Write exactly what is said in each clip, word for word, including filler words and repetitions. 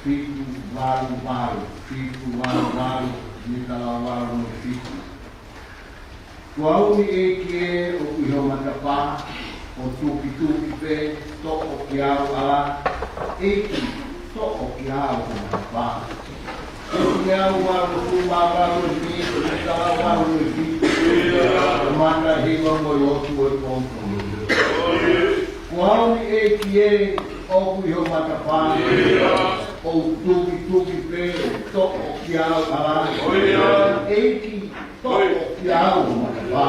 fitu valu valu, fitu valu valu, mita lava valu mo e fitu. Ko au ni ʻEiki ē ʻoku ʻi ho matapā, ʻo tukituki pē, toʻo kiate au ʻalā, ʻEiki, toʻo kiate au ho matapā. Fitu valu valu, fitu valu valu, mita lava valu mo e fitu. Mata hiva mo e lotu ʻo e pongipongi. Ko au ni ʻEiki ē ʻoku ʻi ho matapā, ʻo tukituki pē, toʻo kiate au ʻalā, ʻEiki, toʻo kiate au ho matapā.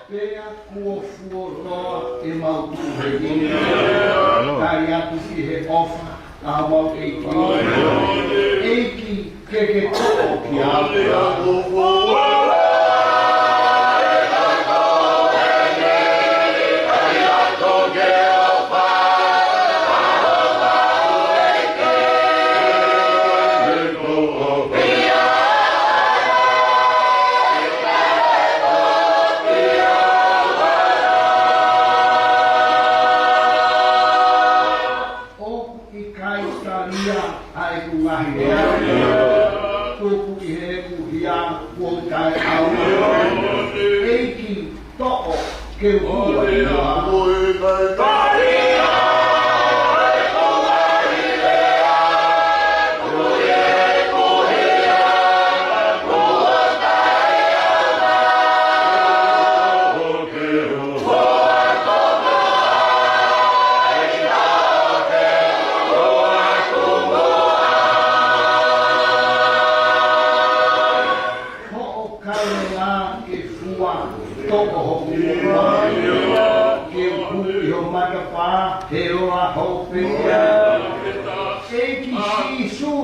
Pea kuo fuoloa ʻemau tuʻu heni, tali atu ki he ʻofa ʻa homau ʻEiki. ʻEiki, ke ke toʻo kiate au. ʻOku ʻikai talia ʻa ʻeku ngaahi lea. Tuku ʻi heʻeku hia kuo taʻeʻaonga. ʻEiki, toʻo ke u hū atu. Hoʻo kavenga ke fua, toʻo hoku moʻunga. Ke u hū ʻi ho matapā, he ola hope ia. ʻEiki Sīsū,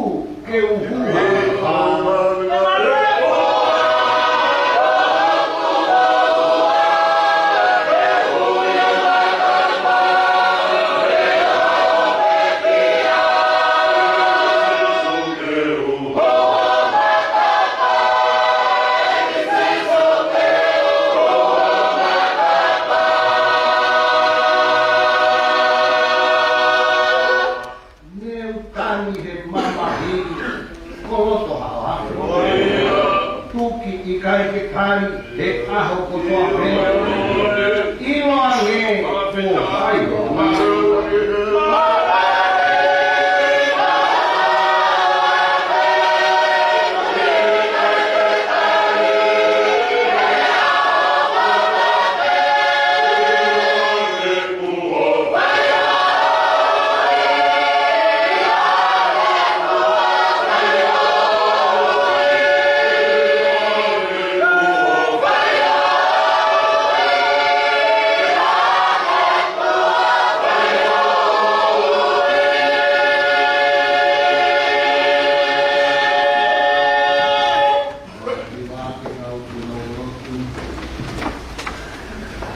ke u hū atu. Ne u tali he mamahi, ko loto haohaoa. Tuki ʻikai ke tali he ʻaho kotoa pē. ʻIloange kuo fai ho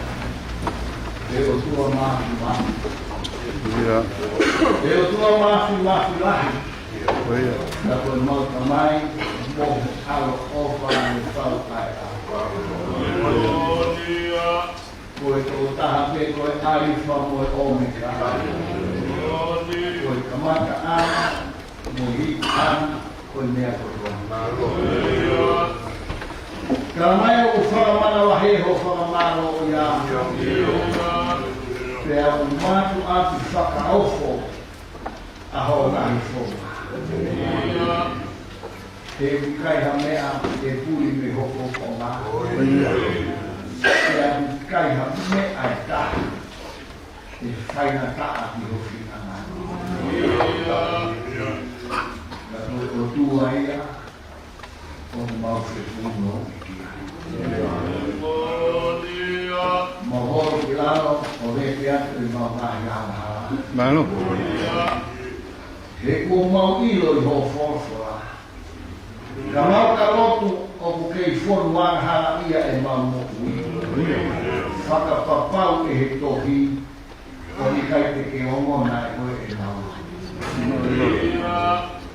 ʻE ʻOtua Māfimafi. ʻIo. ʻE ʻOtua Māfimafi lahi. ʻIo. Ka ko e mau Tamai, mo e ʻaloʻofa ne fau ai. Ko e tokotaha pē ko e ʻAlifa mo e ʻOmeka. Ko e kamataʻanga, mo e hitiʻanga, ko e meʻa kotoa. Tamai, ʻoku fakamanavahē ho fakamālō ia. Pea ʻoku mātuʻaki fakaofo ʻa hoʻo ngaahi founga. He ʻoku ʻikai ha meʻa ʻe puli mei ho fofonga. Pea ʻoku ʻikai ha meʻa ʻe taha ʻe faingataʻa ki ho finangalo. Ka ko e ʻOtua ia, ʻoku mau fepōnaki ki ai. Mau holo ki lalo, ʻo vete atu ʻemau ngaahi angahala. Mālō. He kuo mau ʻilo ʻi hoʻo folofola, ka mau ka lotu ʻoku kei fonu angahala ia ʻemau moʻui. Fakapapau ʻe he tohi, ʻoku ʻikai te ke ongo naʻe ʻoe ʻenau lotu.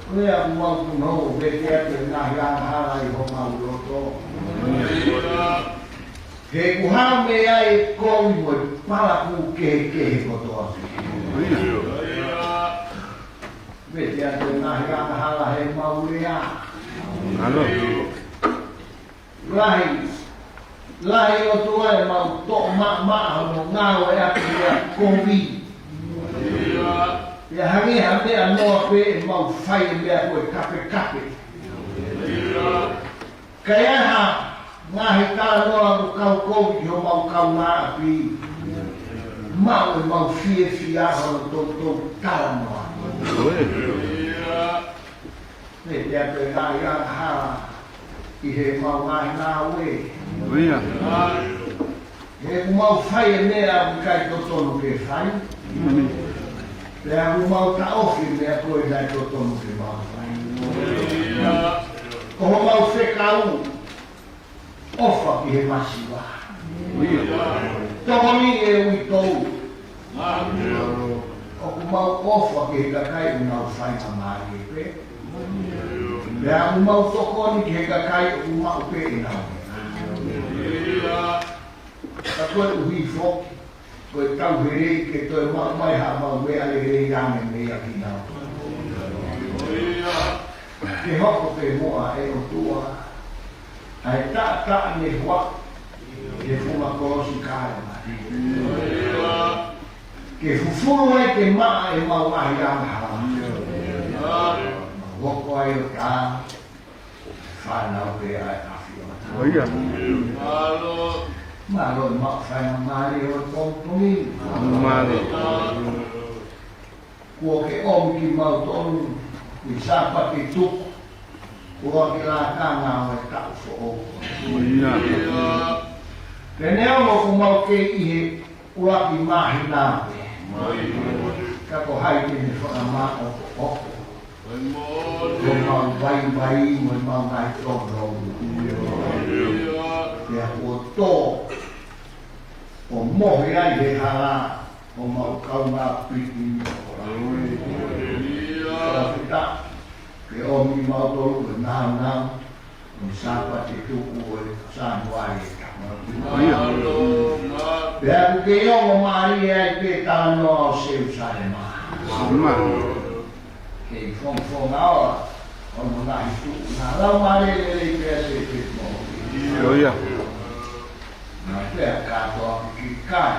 Ko ia ʻoku mau punou ʻo vete atu e ngaahi angahala ʻi homau loto. He ʻoku hao mei ai e kovi mo e palakū kehekehe kotoa pē. Vete atu e ngaahi angahala he mau lea. Lahi, lahi ʻOtua, ʻe mau toʻo maʻamaʻa hono ngāueʻaki e meʻa kovi. Pea hangē ha meʻa noa pē ʻe mau fai e meʻa ko e kapekape. Ka ʻi ai ha ngaahi talanoa ʻoku kau kovi ki homau kaungāʻapi, maʻu ʻemau fiefia hono toutou talanoa. Vete atu e ngaahi angahala ʻi he mau ngaahi ngāue. ʻIo. He ʻoku mau fai e meʻa ʻoku ʻikai totonu ke fai. Pea ʻoku mau taʻofi e meʻa ko ē naʻe totonu ke mau fai. Ko homau fekau, ʻofa ki he masiva. Tokoni e uitou. ʻOku mau ʻofa ki he kakai ʻoku nau faingamālie pē. Pea ʻoku mau tokoni ki he kakai ʻoku maʻu pē ʻenau meʻa. Ka koeʻuhi foki ko e tauhi lelei ke toe maʻu mai haʻamau meʻa lelei ange meiate kinautolu. Ke hoko pē muʻa ʻe ʻOtua ʻa e taʻataʻa ne huaʻi he funga kolosi Kalevale. Ke fufulu ai ke maʻa ʻemau ngaahi angahala. Mau hoko ai ʻo tā fānau pē ʻa e ʻAfiona. ʻIo. Mālō e maʻu faingamālie ʻo e pongipongi ni. Mālō. Kuo ke ʻomi kimautolu ki he Sāpate tuku. Kuo ke lakanga ʻo e taʻu foʻou. ʻIo. Pea neongo ʻoku mau kei ʻi he ʻuluaki māhina pē. Ka ko hai te ne fakamāʻopoʻopo homau vaivai mo ʻemau ngaahi tōnounou. Pea kuo tō ʻo mohe ai he hala homau kaungāʻapi ni. Fakafetaʻi ke ʻomi kimautolu ʻo e naunau ʻo e Sāpate tuku ʻo e Sānuali. ʻIo. Pea ʻoku kei ongo mālie ai pē talanoa ʻo Selusalema. Mālō. Kei fongofonga ola hono ngaahi tuʻunga. Laumālie lelei pē ʻa Sēpesi mo. ʻIo. Naʻe pea kātoa ki kai.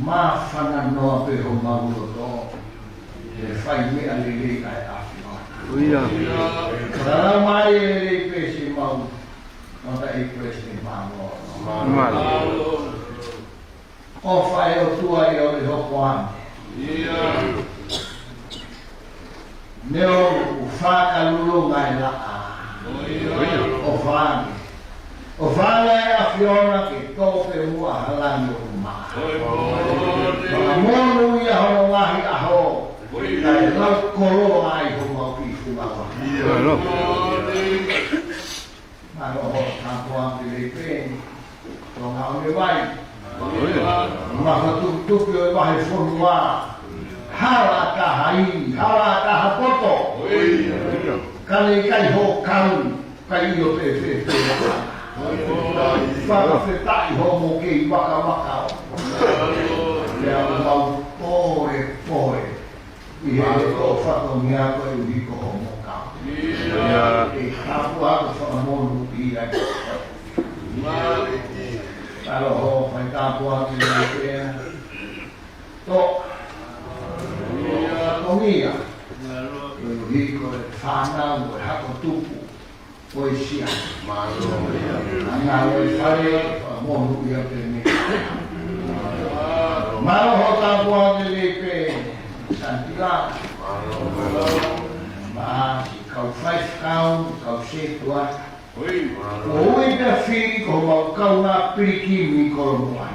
Māfana noa pē homau loto he fai meʻa lelei ʻa e ʻAfiona. ʻIo. Fakalaumālie lelei pē siʻemau tangataʻeiki Palesiteni Mālōlō. Mālō. ʻOfa ʻe ʻOtua ia ʻo e hoko ange. Neongo ʻoku fakalulunga e laʻā. ʻOfa ange. ʻOfa ange ʻe ʻAfiona ke tō pē muʻa ha langi ʻoku maʻa. Fakamonūʻia hono ngaahi ʻaho. Kae lau koloa ai homau kiʻi fungavaka. Mālō. Mālō hoʻo tāpuaki lelei pē. Tonga ʻo e vai. Mafatukituki ʻo e vahefonua. Hala ʻataha ʻi, hala ʻataha poto. Ka ne ʻikai hoʻo kau, kai ʻio pē, pē, pē. Fakafetaʻi hoʻomo kei vakavaka ʻo. Pea mau pōlepole ʻi he toʻo fatongia koeʻuhi ko hoʻomo kau. ʻIo. Ke tāpuaki fakamonūʻia. Mālō hoʻo fai tāpuaki lelei pē. Toʻo fatongia koeʻuhi ko e fānau ʻo e hako tupu ʻo e siasi. Mālō. Ngāue fale, fakamonūʻia pē mei. Mālō hoʻo tāpuaki lelei pē, Sanitila. Mālō. Siʻi kau faifekau, kau sētuata. Ko e ui pē fili ko homau kaungā pilikimi Kolomuʻa.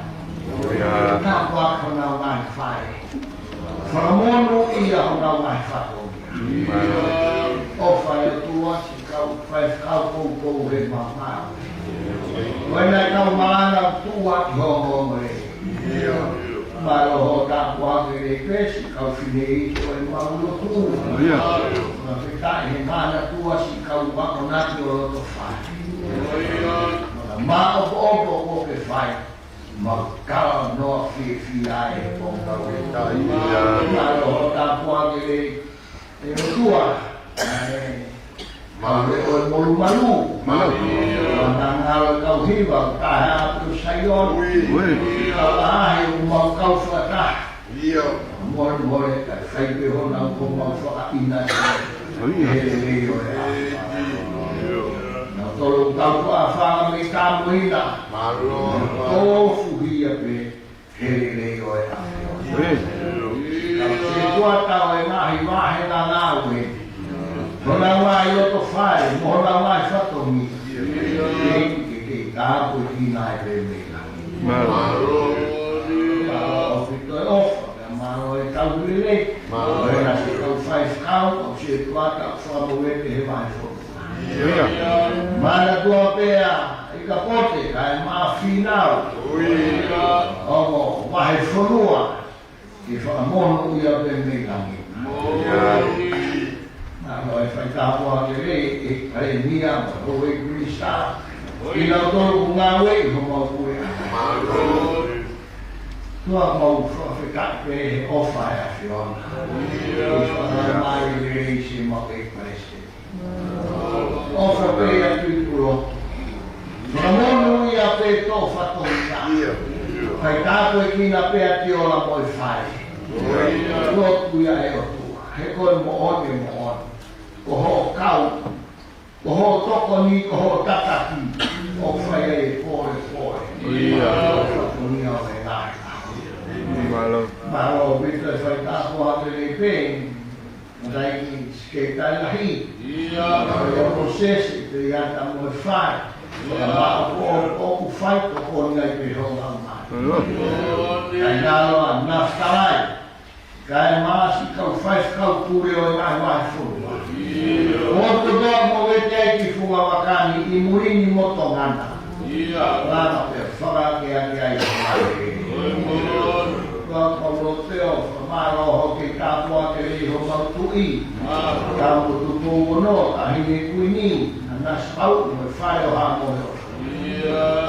Tāpuaki honau ngaahi fale. Fakamonūʻia honau ngaahi fatongia. ʻOfa ʻe ʻOtua siʻi kau faifekau poupou he maumau. Ko e ngaahi kau malanga tuʻa ki hongo mole. Mālō hoʻo tāpuaki lelei pē siʻi kau fineʻeiki ʻo ʻemau lotu. Fakafetaʻi he mana tuʻa siʻi kau akonaki ʻo loto fai. Māʻopoʻopo kuo ke fai. Mau talanoa fiefia he pongipongi ni. Mālō hoʻo tāpuaki lelei. ʻE ʻOtua, ʻa e mau leʻo ʻe molumalu. Mālō. Mau ngalo kau hiva, taha atu Saione. Ui. Kau ʻaʻahi ʻoku mau kau fakataha. Mole mole, kae fai pē honau ko mau fakaʻinasi. Ui. He lelei ʻo e ʻAfiona. Nautolu kau faʻa fanga mei tamuina. Mālō. Tofuhia pē. He lelei ʻo e ʻAfiona. Kau setuata ʻo e ngaahi vahenga ngāue. Honau ngaahi loto fale, mo honau ngaahi fatongia. Ke, ke, ke tāpuekina ai pē mei langi. Mālō. Mālō ʻaupito e ʻofa, pea mālō e tauhi lelei. Mālō. Ko e ngaahi kau faifekau, kau setuata, ʻoku fakamoʻui ʻi he vahefonua. Manatua pea ʻIkapote, kae ʻumaʻā Fīnau. Ongo vahefonua. Ke fakamonūʻia pē mei langi. Mālō e fai tāpuaki lelei, ʻEiki Palēmia, mo e Houʻeiki Minisitā. Kinautolu ʻoku ngāueʻi homau puleʻanga. ʻOtua mau fakafetaʻi pē he ʻofa ʻa e ʻAfiona. Ke fakamoʻui lelei siʻemau ʻEiki Palesiteni. ʻOfa pē ʻa e Tuʻi Pulotu. Fakamonūʻia pē toʻo fatongia. Fai tāpuekina pē ʻa Tiola mo e fale. Lotu ia ʻe ʻOtua. He ko e moʻoni, moʻoni. Ko hoʻo kau. Ko hoʻo tokoni, ko hoʻo tataki. ʻOku fai ai e pole, pole. Fatongia ʻo e ngaahi. Mālō. Mālō ʻaupito e fai tāpuaki lelei pē. Mataʻi ki Sekelitali Lahi. Ia. Mālō Mōsese, pea ʻata mo e fai. Mālō ʻoku fai tokoni ai pē ho laumālie. Kae ngalo ʻa Nafitalai. Kae ʻumaʻā siʻi kau faifekau pule ʻo e ngaahi vahefonua. Ia. ʻOku tō mo vete ai ki funga vaka ni ʻi muli ni mo Tonga na. Ia. Lava pea fakakeake ai ʻa e ngaahi. Ua kau lotu ʻo fakamālō hoʻo kei tāpuaki lelei homau tuʻi. Tau mo tupu ono, taʻahine kuini, ʻa Nanasipauʻu mo e fale ʻo Haʻamohemohe.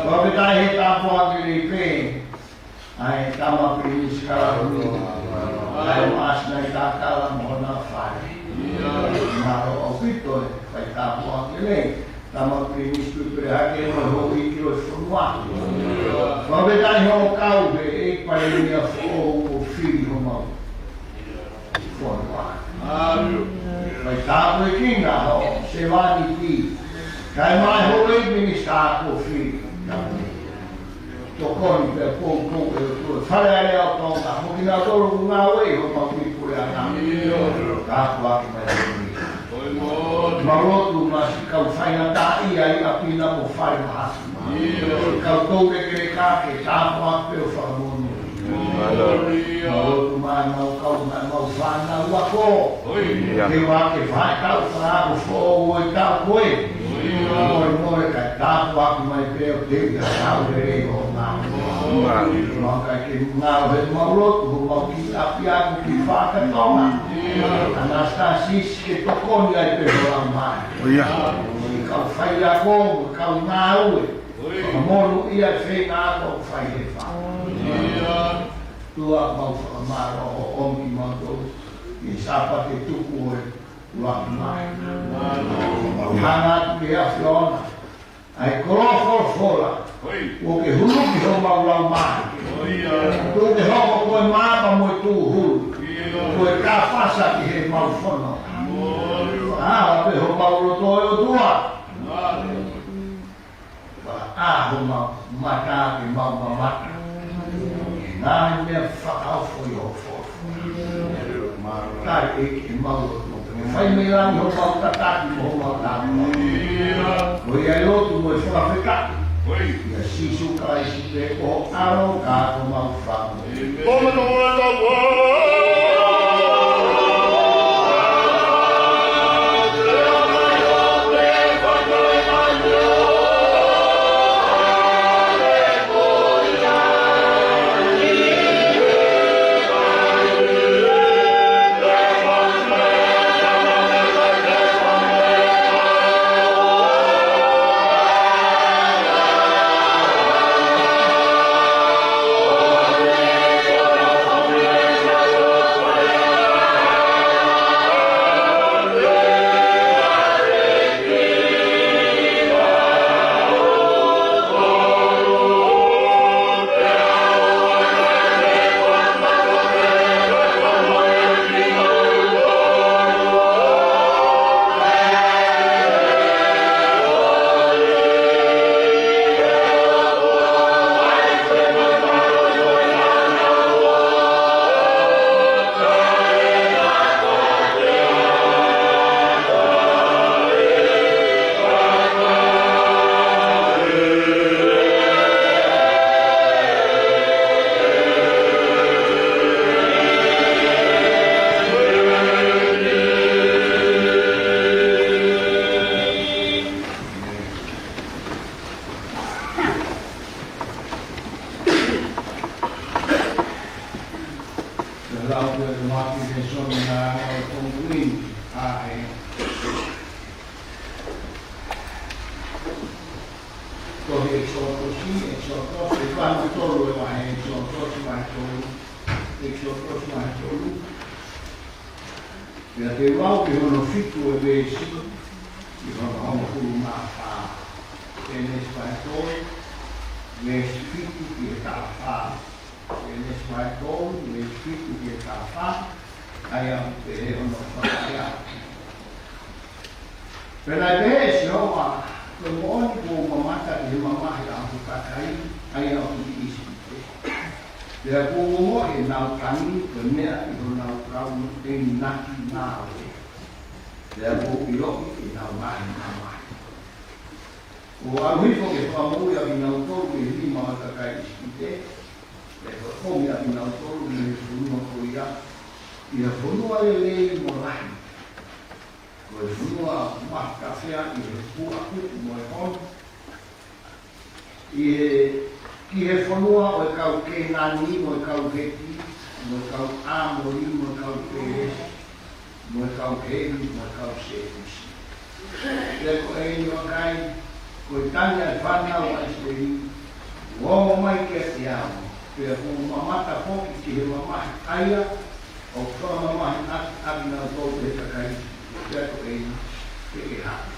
Fakafetaʻi he tāpuaki lelei pē ʻa e tama Pilinisi Kalauni. Kae ʻumaʻā Sinaitakala mo hona fale. Mālō ʻaupito e fai tāpuaki lelei. Tama Pilinisi Tuʻipelehake mo e houʻeiki ʻo e fonua. Fakafetaʻi hoʻo kau he ʻEiki Palēmia foʻou kuo fili homau fonua. Fai tāpuekina hoʻo sevāniti. Kae ʻumaʻā e houʻeiki minisitā kuo fili. Tokoni pea poupou ʻe ʻOtua e Fale Alea ʻo Tonga. Mo kinautolu ʻoku ngāueʻi homau kiʻi puleʻanga. Tāpuaki mai ʻa e Mau lotu mo siʻi kau faingataʻaʻia ʻi ʻapi na mo fale mahaki. Siʻi kau toulekeleka ke tāpuaki pea fakamonū. Mau lotu mo ʻemau kau mo ʻemau fānau ako. Ke vake faʻahitaʻu fakaako foʻou ʻo e taʻu ko ē. Mole mole kae tāpuaki mai pea ʻo teu ia tau lelei ʻo ngā. Mau kai ke ngāue he mau lotu, ʻo mau kiʻi ʻapiako ki Fakatonga. Anastasisi ke tokoni ai pē ho laumālie. ʻO ia. Mo e kau faiako, mo e kau ngāue. Fakamonūʻia e feinga ako ʻoku fai he fā. ʻOtua mau fakamālō hoʻo ʻomi kimautolu ʻi he Sāpate tuku ʻo e ʻUluaki Māhina. Mau hanga atu ki he ʻAfiona. ʻA e koloa folofola. ʻOku ke huluki homau laumālie. Tuku ke hoko ko e maama mo e tūhulu. Ko e kāfasa ki heʻemau fononga. ʻA, ʻa pē homau loto ʻe ʻOtua. ʻA homau mata ke mau mamata. Ngaahi meʻa fakaofo ʻi ho folofola. Tali ʻEiki ʻemau lotu. Fai mei langi homau tataki mo homau tāpuaki. Ko ia e lotu mo e fakafetaʻi. ʻIa Sīsū Kalaisi pē ko ho ʻAlo ka ko homau Fakamoʻui. Lēsoni ʻa e Kōmiti ʻa e tohi ʻEkisoto, ʻEkisoto, ʻi he vahe tolu ʻo e ʻEkisoto, vahe tolu, ʻEkisoto vahe tolu. Pea te u lau ki hono fitu ʻo e veesi, ki hono hongofulu mā fā. Sēnesi vahe tolu, veesi fitu ki he taha fā. Sēnesi vahe tolu, veesi fitu ki he taha fā, ʻa ia ʻoku pehē hono fakalea. Pea naʻe pehē ʻe Sihova, Ko e moʻoni kuo u mamata ki he mamahi ʻa hoku kakai, ʻa ia ʻoku ʻi ʻIsipite. Pea kuo u ongoʻi ʻenau tangi, ko e meʻa ʻi honau kau ʻenau ngāue. Pea kuo u ʻiloʻi ʻenau ngaahi mamahi. Kuo u ʻalu hifo ke fakamoʻui ʻa kinautolu mei he nima ʻo e kakai ʻIsipite, pea kuo u ʻomi ʻa kinautolu mei he fonua ko ia, ʻi ha fonua lelei mo lahi. Ko e fonua matakafea ʻi he puʻa kuku mo e ono. ʻI he, ki he fonua ʻo e kau Kēnani, mo e kau Heti, mo e kau ʻAmoli, mo e kau Pelesi, mo e kau Hivi, mo e kau Sēpusi. Pea ko eni vakai, ko e tangi ʻa e fānau ʻa ʻIsileli, kuo ongo mai kiate au, pea kuo u mamata foki ki he mamahi ʻa ia ʻoku fakamamahiʻaki ʻakinautolu ʻe he kakai, pea ko eni, te ke haʻu.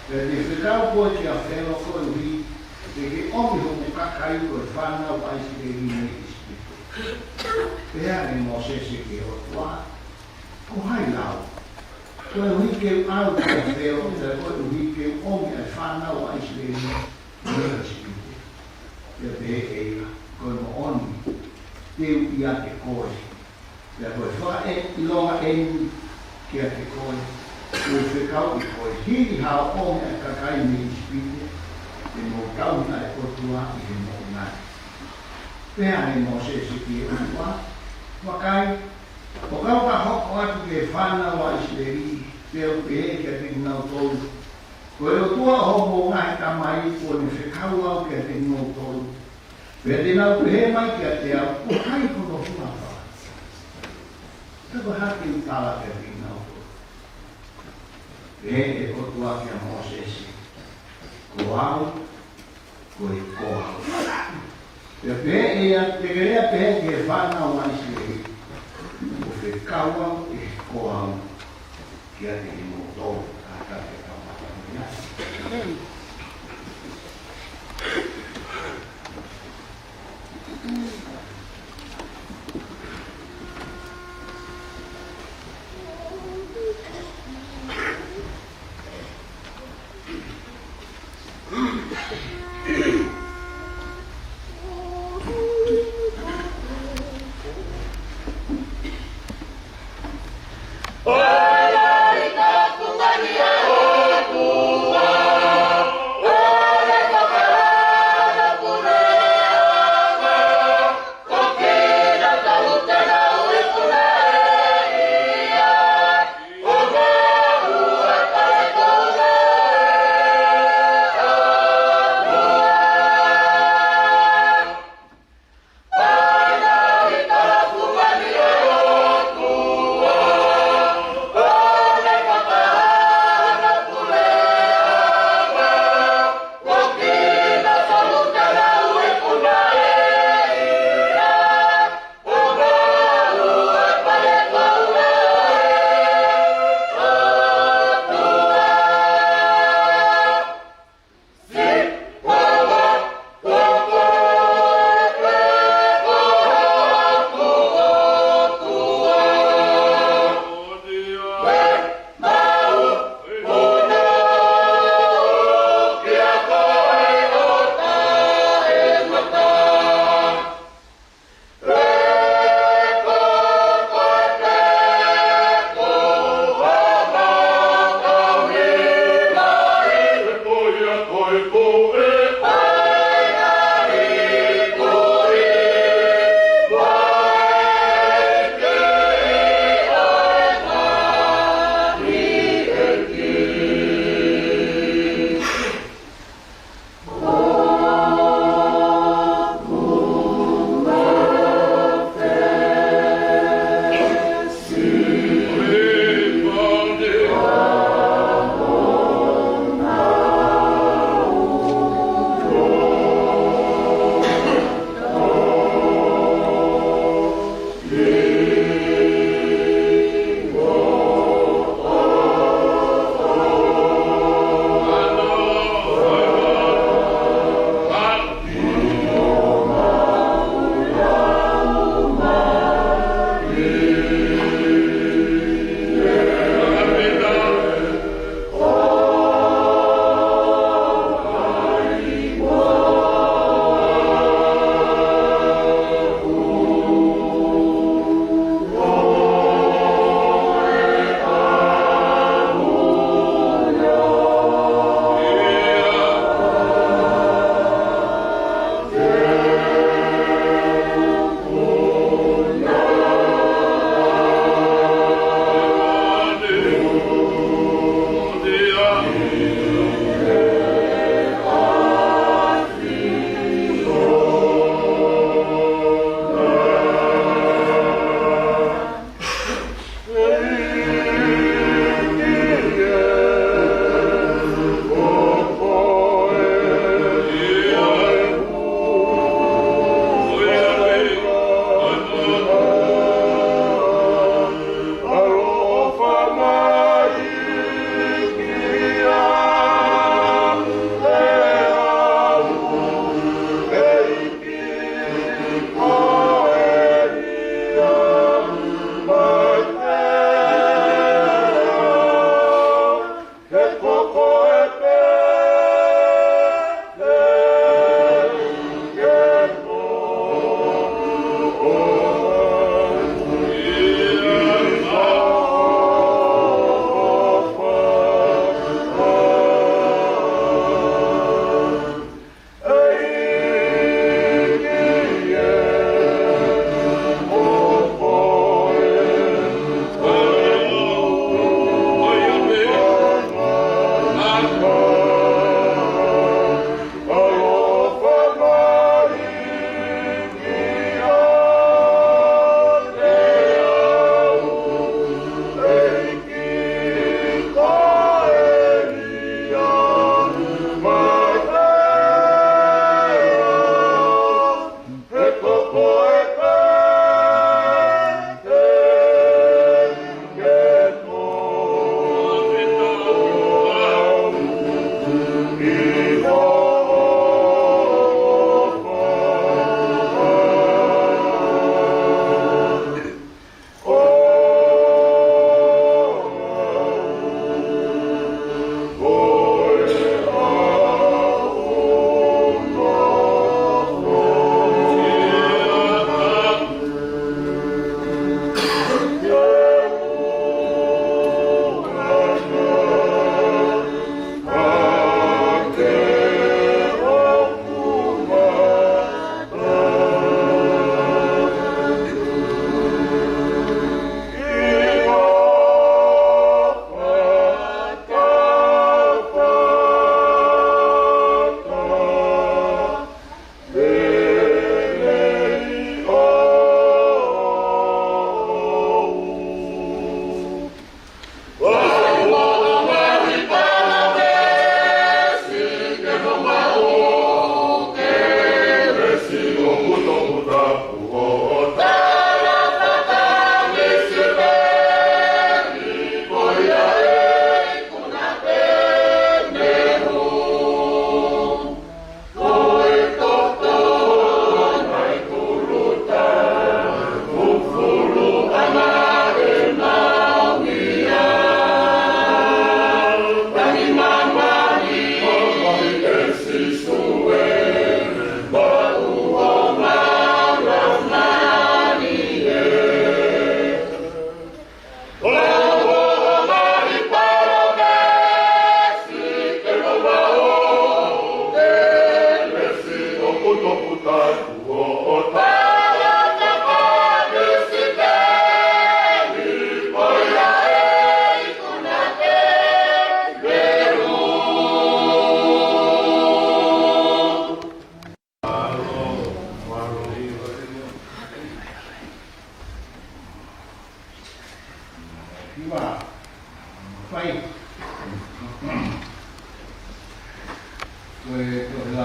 Pea te u fekau koe kia Felo koeʻuhi, te ke ʻomi hoku kakai ko e fānau ʻa ʻIsileli mei ʻIsipite. Pehē ange ʻe Mōsese ki he ʻOtua, Ko hai lau? Koeʻuhi ke u ʻalu kia Felo, pea koeʻuhi ke u ʻomi ʻa e fānau ʻa ʻIsileli mei ʻIsipite. Pea pehē ʻe ia, Ko e moʻoni, te u ʻiate koe. Pea ko e fakaʻilonga eni kiate koe, kuo u fekauʻi koe, hili haʻo ʻomi ʻa e kakai mei ʻIsipite, te mou tauhi ʻa e ʻOtua ʻi he moʻunga ni. Pehē ange ʻe Mōsese ki he ʻOtua, Vakai, ʻo ka u ka hoko atu ki he fānau ʻa ʻIsileli, pea u pehē kiate kinautolu, Ko e ʻOtua ʻo hoʻomou ngaahi tamai kuo ne fekau au kiate kimoutolu. Pea te nau pehē mai kiate au, Ko hai hono huafa? Pea ko e hā te u tala kiate kinautolu? Pehē ʻe he ʻOtua kia Mōsese, Ko au, ko e ko au. Pea pehē ʻe ia, Te ke lea pehē ki he fānau ʻa ʻIsileli, Kuo fekau au ʻe he ko au kiate kimoutolu, ka te kamata mei ai.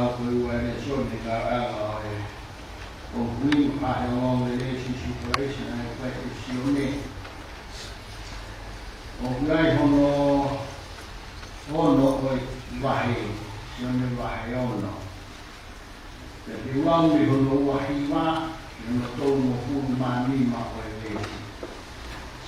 Ko e ua e lēsoni, ngaahi ʻaho ʻo e, ʻo e ʻaho ni, ʻa e ongoongolelei ʻa Sīsū Kalaisi naʻe fai ʻe Sione. ʻOku ʻi ai hono, hono ʻo e vahe, Sione vahe ono. Pea te u lau mei hono ua hiva ki hono tolungofulu mā nima ʻo e veesi.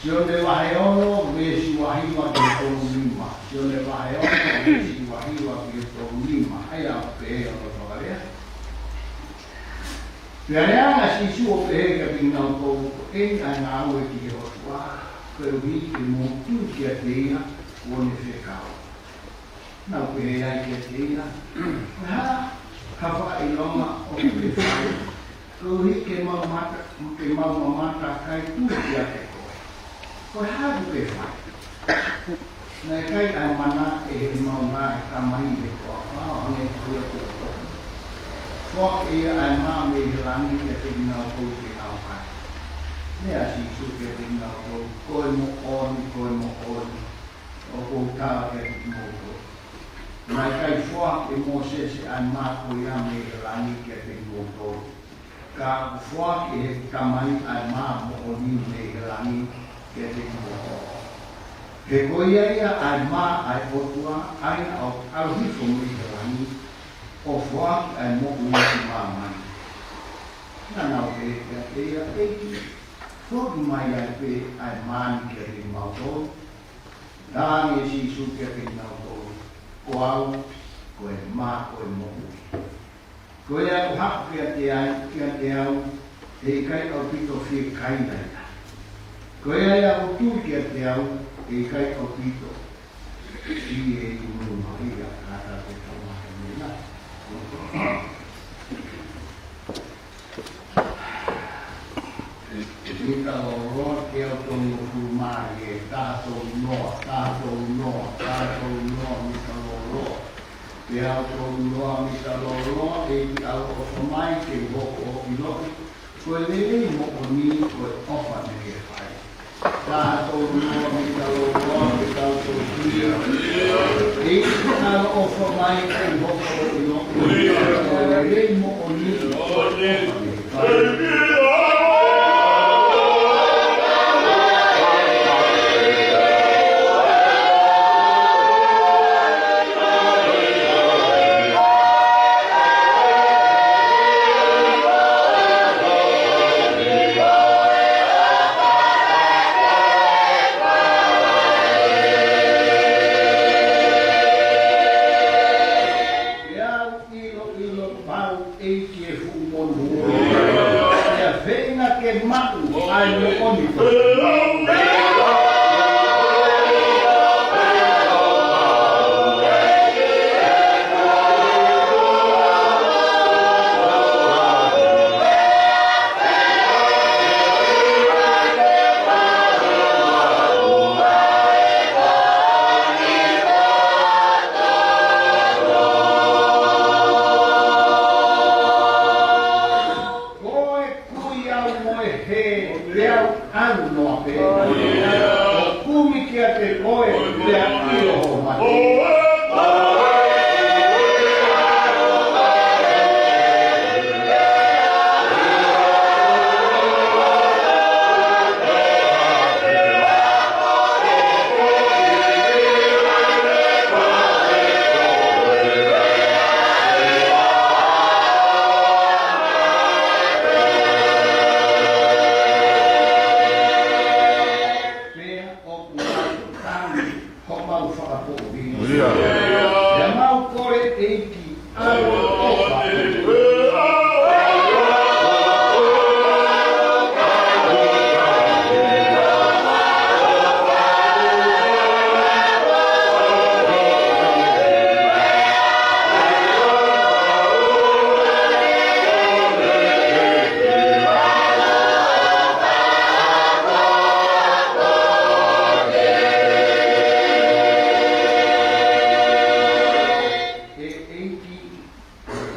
Sione vahe ono, veesi ua hiva ki he tolu nima. Sione vahe ono, veesi ua hiva ki he tolu nima. ʻA ia ʻoku pehē hono fakalea. Pea lea ange ʻa Sīsū ʻo pehē kiate kinautolu, Ko eni ʻa e ngāue ki he ʻOtua, koeʻuhi ke mou tui kiate ia kuo ne fekau. Naʻa nau pehē ai kiate ia, Ko e hā ha fakaʻilonga ʻoku ke fai, koeʻuhi ke mau mata, ke mau mamata kae tui kiate koe? Ko e hā ʻoku ke fai? Naʻe ʻikai ʻa e mana ʻe he mauna ʻa e Tamai ʻi he toafa, ʻo hangē ko ia kuo tohi, Foaki ʻe ia ʻa e mā mei he langi kiate kinautolu ke nau kai? Lea ʻa Sīsū kiate kinautolu, Ko e moʻoni, ko e moʻoni, ʻoku ou tala kiate kimoutolu, naʻe ʻikai foaki ʻe Mōsese ʻa e mā ko ia mei he langi kiate kimoutolu, ka kuo foaki ʻe he Tamai ʻa e mā moʻoni mei he langi kiate kimoutolu. He ko ia ia ʻa e mā ʻa e ʻOtua, ʻa ia ʻoku ʻalu hifo mei he langi, ʻo foaki ʻa e moʻui ki māmani. Naʻa nau pehē kiate ia, ʻEiki, foaki mai ai pē ʻa e mā ni kiate kimautolu. Talaange ʻe Sīsū kiate kinautolu, Ko au, ko e mā ʻo e moʻui. Ko ia ʻoku haʻu kiate au, kiate au, ʻe ʻikai ʻaupito fiekaia ia. Ko ia ia ʻoku tui kiate au, ʻe ʻikai ʻaupito fie inu mo ia. Kātaki ke tau mahino mai. Mita lōloa, teau tolungofulu mā lie, taha tolu noa, taha tolu noa, taha tolu noa, mita lōloa. Teau tolu noa, mita lōloa, ʻEiki ʻaloʻofa mai ke u hoko ʻo ʻiloʻi ko e lelei moʻoni ko e ʻofa naʻa ke fai. Taha tolu noa, mita lōloa, mita tolu noa. ʻEiki ʻaloʻofa mai ke u hoko ʻo ʻiloʻi ko e lelei moʻoni ko e ʻofa naʻa ke fai. Pea u ʻiloʻilo pau ʻEiki e fuʻu monū, pea feinga ke maʻu ʻa e moʻoni ko Ko e kui au mo e hē, pea u ʻalu noa pē. ʻO kumi kiate koe, pea ʻilo hoʻo mate. Pea ʻoku ou tangi homau fakapoʻuli. Pea mau kole ʻEiki ʻaloʻofa. ʻE ʻEiki,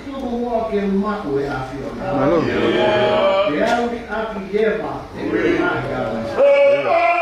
tuku muʻa ke maʻu e ʻAfiona. Mālō. Ke au ki ʻEva, ʻe ke mahi au.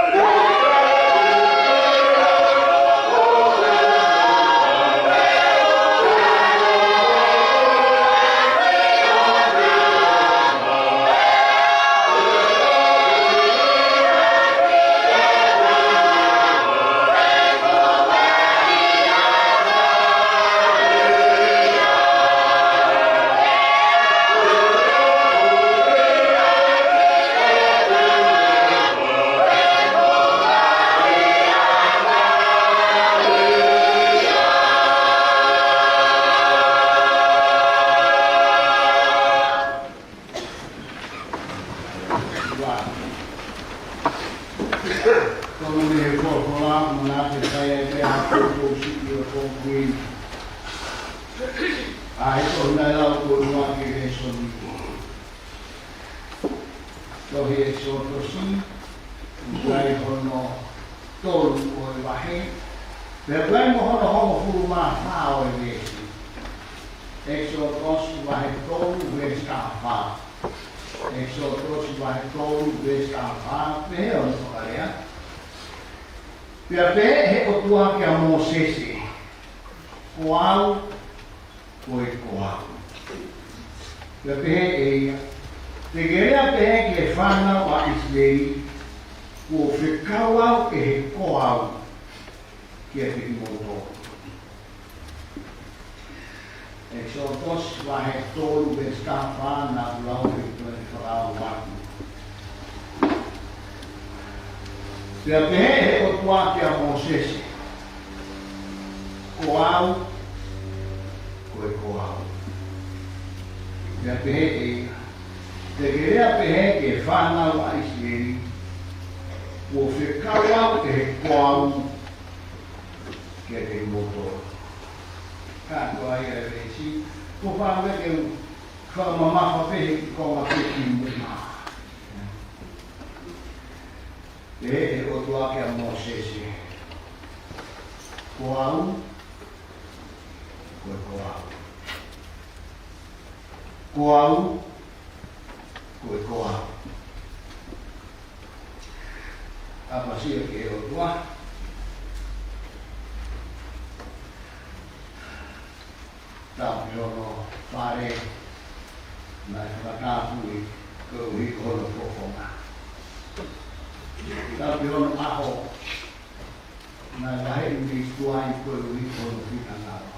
Ko e ʻuhinga ʻa e tohi naʻe lau ko eni ʻa e lēsoni. Tohi ʻEkisotosi, ʻoku ʻi ai hono tolu ʻo e vahe, pea ʻoku ʻi ai mo hono hongofulu mā fā ʻo e veesi. ʻEkisotosi vahe tolu veesi taha fā. ʻEkisotosi vahe tolu veesi taha fā, pehē hono fakalea. Pea pehē ʻe he ʻOtua kia Mōsese, Ko au, ko e ko au. Pea pehē ʻe ia, Te ke lea pehē ki he fānau ʻa ʻIsileli, Kuo fekau au ʻe he ko au kiate kimoutolu. ʻEkisotosi vahe tolu veesi taha fā, naʻa ku lau ʻi he toe fakaʻamu atu. Pea pehē ʻe he ʻOtua kia Mōsese, Ko au, ko e ko au. Pea pehē ʻe ia, Te ke lea pehē ki he fānau ʻa ʻIsileli, Kuo fekau au ʻe he ko au kiate kimoutolu. Kātoa ia e veesi, ko e fā me ke u fakamamafa pē he konga pē ki muʻa. Pehē ʻe he ʻOtua kia Mōsese, Ko au, ko e ko au. Ko au, ko e ko au. ʻApasia ki he ʻOtua. Tapu ki hono fale, naʻe fakatapui koeʻuhi ko hono fofonga. Tapu ki hono ʻaho, naʻe vaheʻi mei tuai koeʻuhi ko hono finangalo.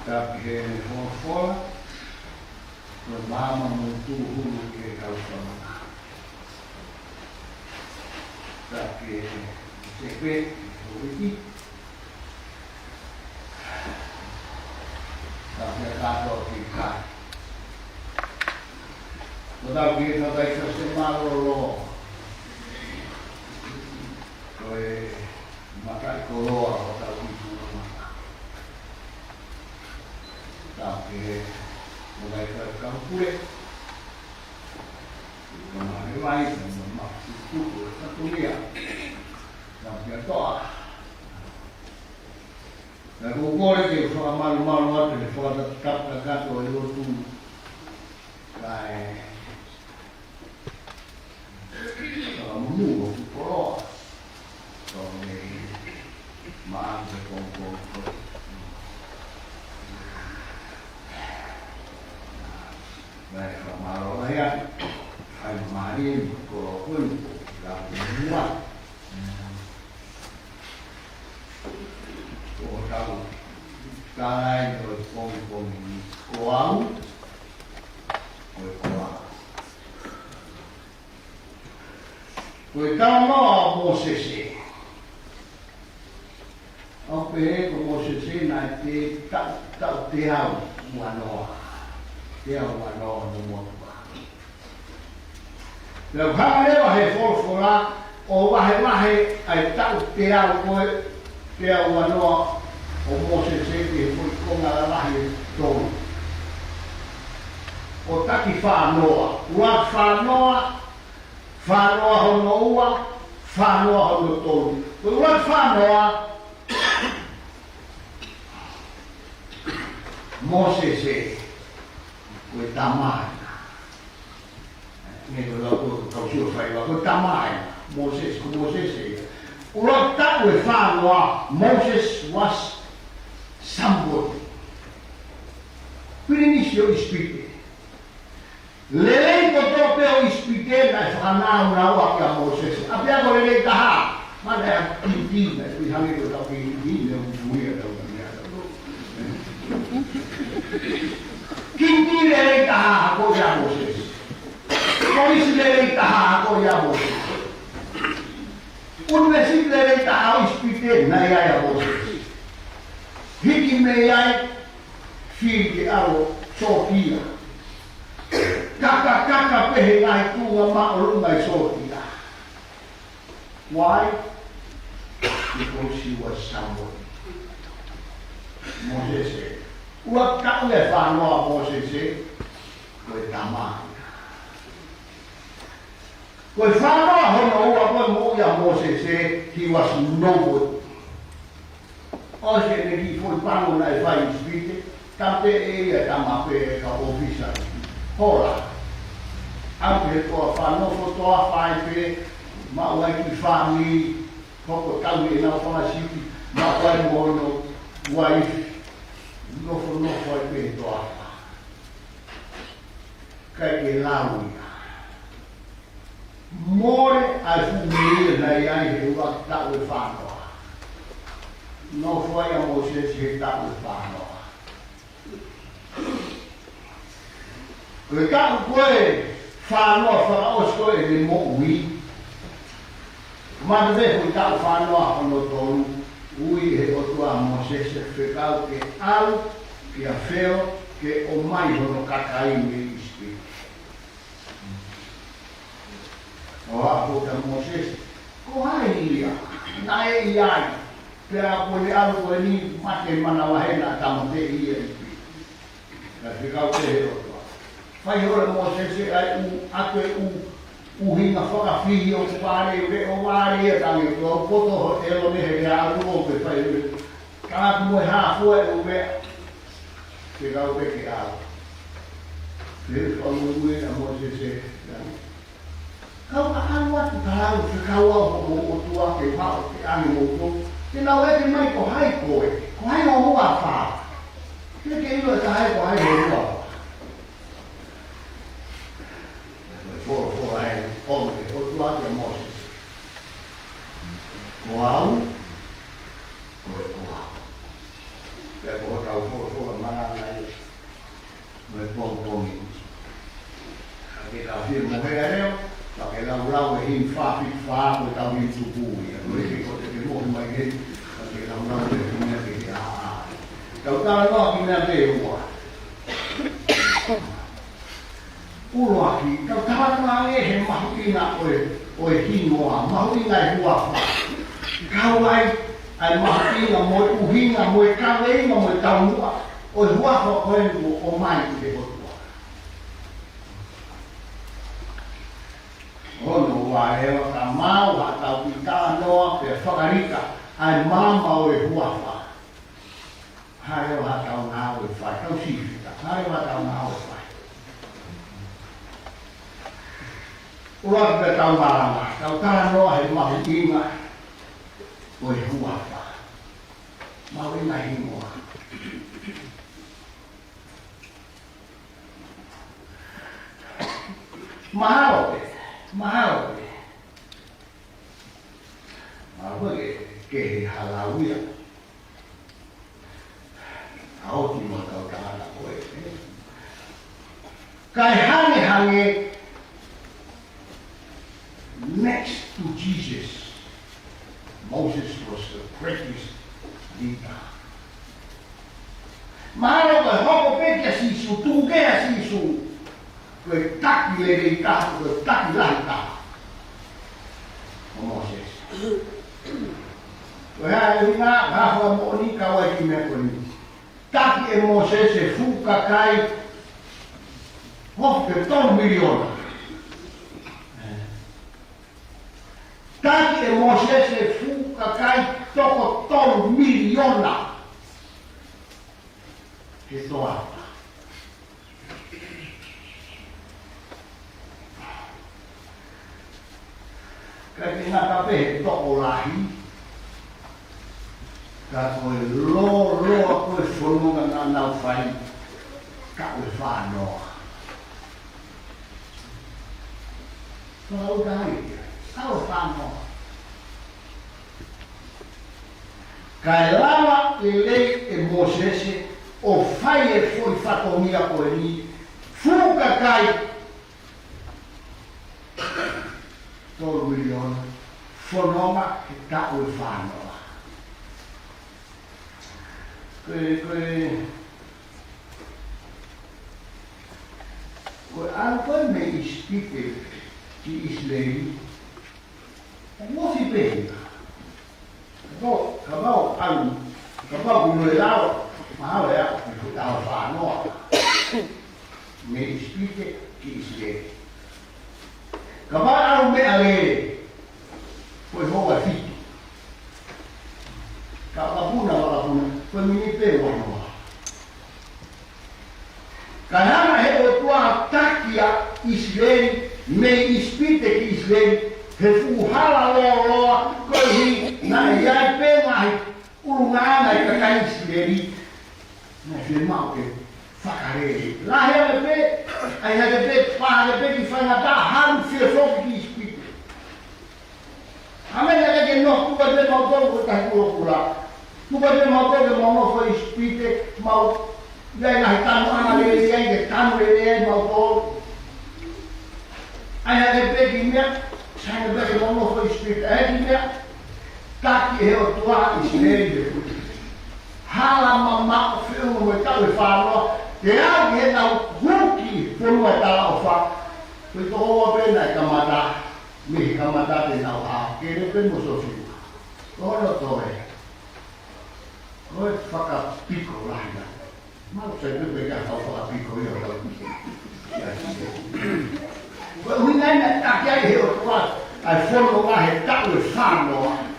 Tapu ki heʻene folofola, ko e maama mo e tūhulu ki he kau fanongo. Tapu ki he sepe, ko e ʻEiki. Tapu ki he kātoa ki kai. Ko tapu ki he kakai ka se mālōlō. Ko e mataʻikoloa ʻo tau ʻi Tonga mata. Tapu ki he mataʻikoloa ka pule. Ko e mā he vai, ko e mā fuku, ko e katulia. Tapu ki he toa. Naʻa ku kole ke fakamalumalu atu he fakataputaputapu ʻo e lotu. Kae fakamonū hoku koloa. Ko e maʻa ke kongkong ko. Naʻe fakamālō lahi atu. Faingamālie mo e koloa ko eni kuo u lau muʻa. Ko hotau tala ʻi he pongipongi ni, Ko au, ko e ko au. Ko e talanoa ʻo Mōsese. ʻOku pehē ko Mōsese naʻe taʻu, taʻu teau ua noa. Teau ua noa hono motuʻa. Pea ʻoku hanga leva ʻe he folofola ʻo vahevahe ʻa e taʻu teau ko ē, teau ua noa ʻo Mōsese ki he foʻi konga lalahi ʻe tolu. ʻO taki fā noa, ua fā noa, fā noa hono ua, fā noa hono tolu. Ko e ua fā noa, Mōsese, ko e tama ia. Nge ko lau ko kau sio fai wa ko e tama ia. Mōsese, ko Mōsese ia. Ua taʻu ʻe fā noa, Moses was somebody. Pilinisi ʻo ʻIsipite. Lelei kotoa pē ʻo ʻIsipite naʻe fakanāunauʻi ʻa Mōsese. ʻApiako lelei taha. Mana ʻa Kingitī, naʻe ui hangē ko e tau Kingitī, ne u tui ʻa tau Kingitī ʻa tau. Kingitī lelei taha ko ia Mōsese. Kolisi lelei taha ko ia Mōsese. ʻUnivēsiti lelei taha ʻo ʻIsipite naʻe ʻi ai ʻa Mōsese. Hiki mei ai, fili ke ʻalu ʻo sōtia. Kakakaka pē he ngaahi tuʻunga māʻolunga ʻi sōtia. Why? Because he was somebody. Mōsese. Ua taʻu e fānoa ʻa Mōsese, ko e tama. Ko e fānoa hono ua ko e moʻui ʻa Mōsese, he was noble. ʻOsi ʻene kiʻi foʻi pango naʻe fai ʻi ʻIsipite, tama pē ʻe ia, tama pē ka ʻōfisa. Hola. ʻAlu ki he toafa, nofo toafa ai pē, maʻu ai kiʻi fāmili, hoko tauhi ʻenau fanga sipi, maʻu ai mo hono uaifi, nofo nofo ai pē he toafa. ʻIkai ke lau ia. Mole ʻa e fuʻu meʻa naʻe ʻi ai he ua taʻu e fānoa. Nofo ai ʻa Mōsese he taʻu e fānoa. Ko e taʻu ko ē fānoa fakaʻosi ko ē ʻene moʻui. Mate pē ko e taʻu fānoa hono tolu, ui ʻe he ʻOtua ʻa Mōsese, fekau ke ʻalu kia Felo ke ʻomai hono kakai mei ʻIsipite. ʻO aʻu kia Mōsese, ko hai ia naʻe ʻi ai? Pea ko ʻene ʻalu ko eni, mate manavahē, naʻa tāmateʻi ia ʻi ʻIsipite. Naʻe fekau pē he ʻOtua. Fai holo ʻe Mōsese ʻa e ʻū, ʻa e ʻū, ʻuhinga fakafihi ʻoku vale, ʻo vale ia, tangi ʻo poto ho ʻelo ne he rea atu ʻo ke fai ʻo ke. Ka atu mo e hā fua e ʻū meʻa. Fekau pē ke ʻalu. Fekau mo e ʻa Mōsese. Kau ka ʻalu atu ka lau fekau au ʻo mo ʻOtua ke vao ke ʻange mo ʻOtua. Ke nau ʻeke mai ko hai koe, ko hai ho huafa. Ke ke ʻilo ʻe ka hai ko hai ho huafa. Ko e folofola ʻeni ʻa e ʻOtua kia Mōsese. Ko au, ko e ko au. Pea ko hotau folofola malanga ia. Mo e pongipongi. Ka ke ka fie mo he leo, ka ke laulau e himi fā fitu fā ko e tau himi tupu ia. Ko e ke ko te ke mohe mai he, ka ke laulau e himi ake he a a. Tau talanoa ki meʻa pē ua. ʻUluaki, tau talanoa ange he mahuʻinga ʻo e, ʻo e hingoa, mahuʻinga e huafa. Kau ai, ʻa e mahuʻinga mo e ʻuhinga, mo e kaveinga, mo e taumuʻa ʻo e huafa ko eni kuo ʻomai ʻe he ʻOtua. Hono ua, ʻe lava ka maʻu haʻatau kiʻi talanoa pea fakalika ʻa e maama ʻo e huafa. Hā leva haʻatau ngāue ʻe fai, tau sifita, hā leva haʻatau ngāue ʻe fai. ʻUluaki pea tau malanga, tau talanoa he mahuʻinga ʻo e huafa. Mahuʻinga e hingoa. Mahalo pē, mahalo pē. Mahalo pē ke, ke he halau ia. ʻA oti mo e kau tangata ko ē, ē. Kae hangehangē, next to Jesus, Moses was the greatest leader. Mahalo ko e hoko pē kia Sīsū, tuku kehe ʻa Sīsū, ko e taki lelei taha, ko e taki lahi taha ʻo Mōsese. Ko e hā e ʻuhinga, hā fua moʻoni ka ʻoku ʻi ai e meʻa ko eni. Taki ʻe Mōsese e fuʻu kakai, hoko ke tolu miliona. Taki ʻe Mōsese e fuʻu kakai toko tolu miliona he toafa. Ka ʻikai ke ngata pē he tokolahi, ka ko e lōloa ko ē e fononga naʻa nau fai, ka ko e fānoa. Fakauta ai, ka ko e fānoa. Kae lava lelei ʻe Mōsese ʻo fai e foʻi fatongia ko eni, fuʻu kakai tolu miliona, fononga he taʻu ʻe fānoa. Ko e, ko e, ko e ʻalu ko ē mei ʻIsipite ki ʻIsileli, ʻoku ofi pē ia. Kapau, kapau ʻalu, kapau ʻoku ne lava, ʻAlu ʻo aʻu ki he taʻu fāngofulu mei ʻIsipite ki ʻIsileli. Kapau ʻe ʻalu meʻalele, ko e houa fitu. Ka ʻo kapuna, ʻo kapuna, ko e miniti pē ua noa. Kae hanga ʻe he ʻOtua ʻo taki ʻa ʻIsileli mei ʻIsipite ki ʻIsileli, he fuʻu hala lōloa, koeʻuhi naʻe ʻi ai pē ngaahi ʻulungaanga ʻa e kakai ʻIsileli, naʻe fiemaʻu ke fakalele. Lahi ange pē, ʻai hake pē, pā hake pē ki faingataʻa, halu fie foki ki ʻIsipite. ʻA meʻa naʻe ʻikai ke nofo, tuku pē mautolu ko e tahi kulokula. Tuku pē mautolu ke mau nofo ʻi ʻIsipite, mau ʻi ai ngaahi tanu ʻanga lelei ai, ke tanu lelei ai mautolu. ʻAi hake pē ki meʻa, sai ange pē ke mau nofo ʻi ʻIsipite, ʻai ki meʻa, taki ʻe he ʻOtua ʻa ʻIsileli he fuʻu hala mamaʻo feʻunga mo e taʻu ʻe fāngofulu, ke aʻu ki heʻenau hū ki he fonua ʻo e talaʻofa. Ko e toko ua pē naʻe kamata, mei he kamata te nau hā, kele pē mo Sōsiua. Ko hono toe, ko e fakapiko lahi ange. Mau sai pē pē ka tau fakapiko ia tau. Ko e ʻuhinga ia naʻe taki ai ʻe he ʻOtua ʻa e fononga he taʻu ʻe fāngofulu.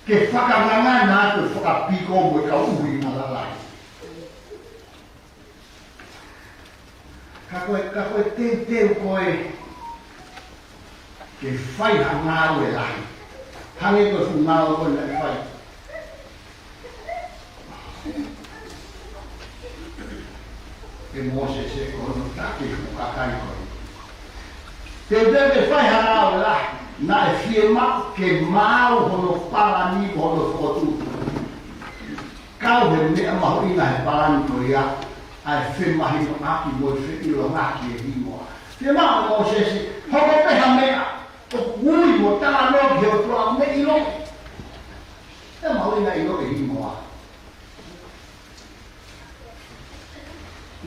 Ke fakangangana atu e fakapiko mo e kau ʻuhinga lalahi. Ka ko e, ka ko e teuteu ko ē ke fai ha ngāue lahi. Hangē ko e fuʻu ngāue ko ē naʻe fai ʻe Mōsese, ko hono taki e fuʻu kakai ko ē. Teuteu ke fai ha ngāue lahi, naʻe fiemaʻu ke maau hono palani mo hono fokotuʻutuʻu. Kau he meʻa mahuʻinga he palani ko ia, ʻa e femahinoʻaki mo e feʻilongaki e hingoa. Fiemaʻu ʻe Mōsese, hoko pē ha meʻa, ʻoku ui mo talanoa ki he ʻOtua, ʻoku ne ʻilo. Meʻa mahuʻinga ʻilo e hingoa.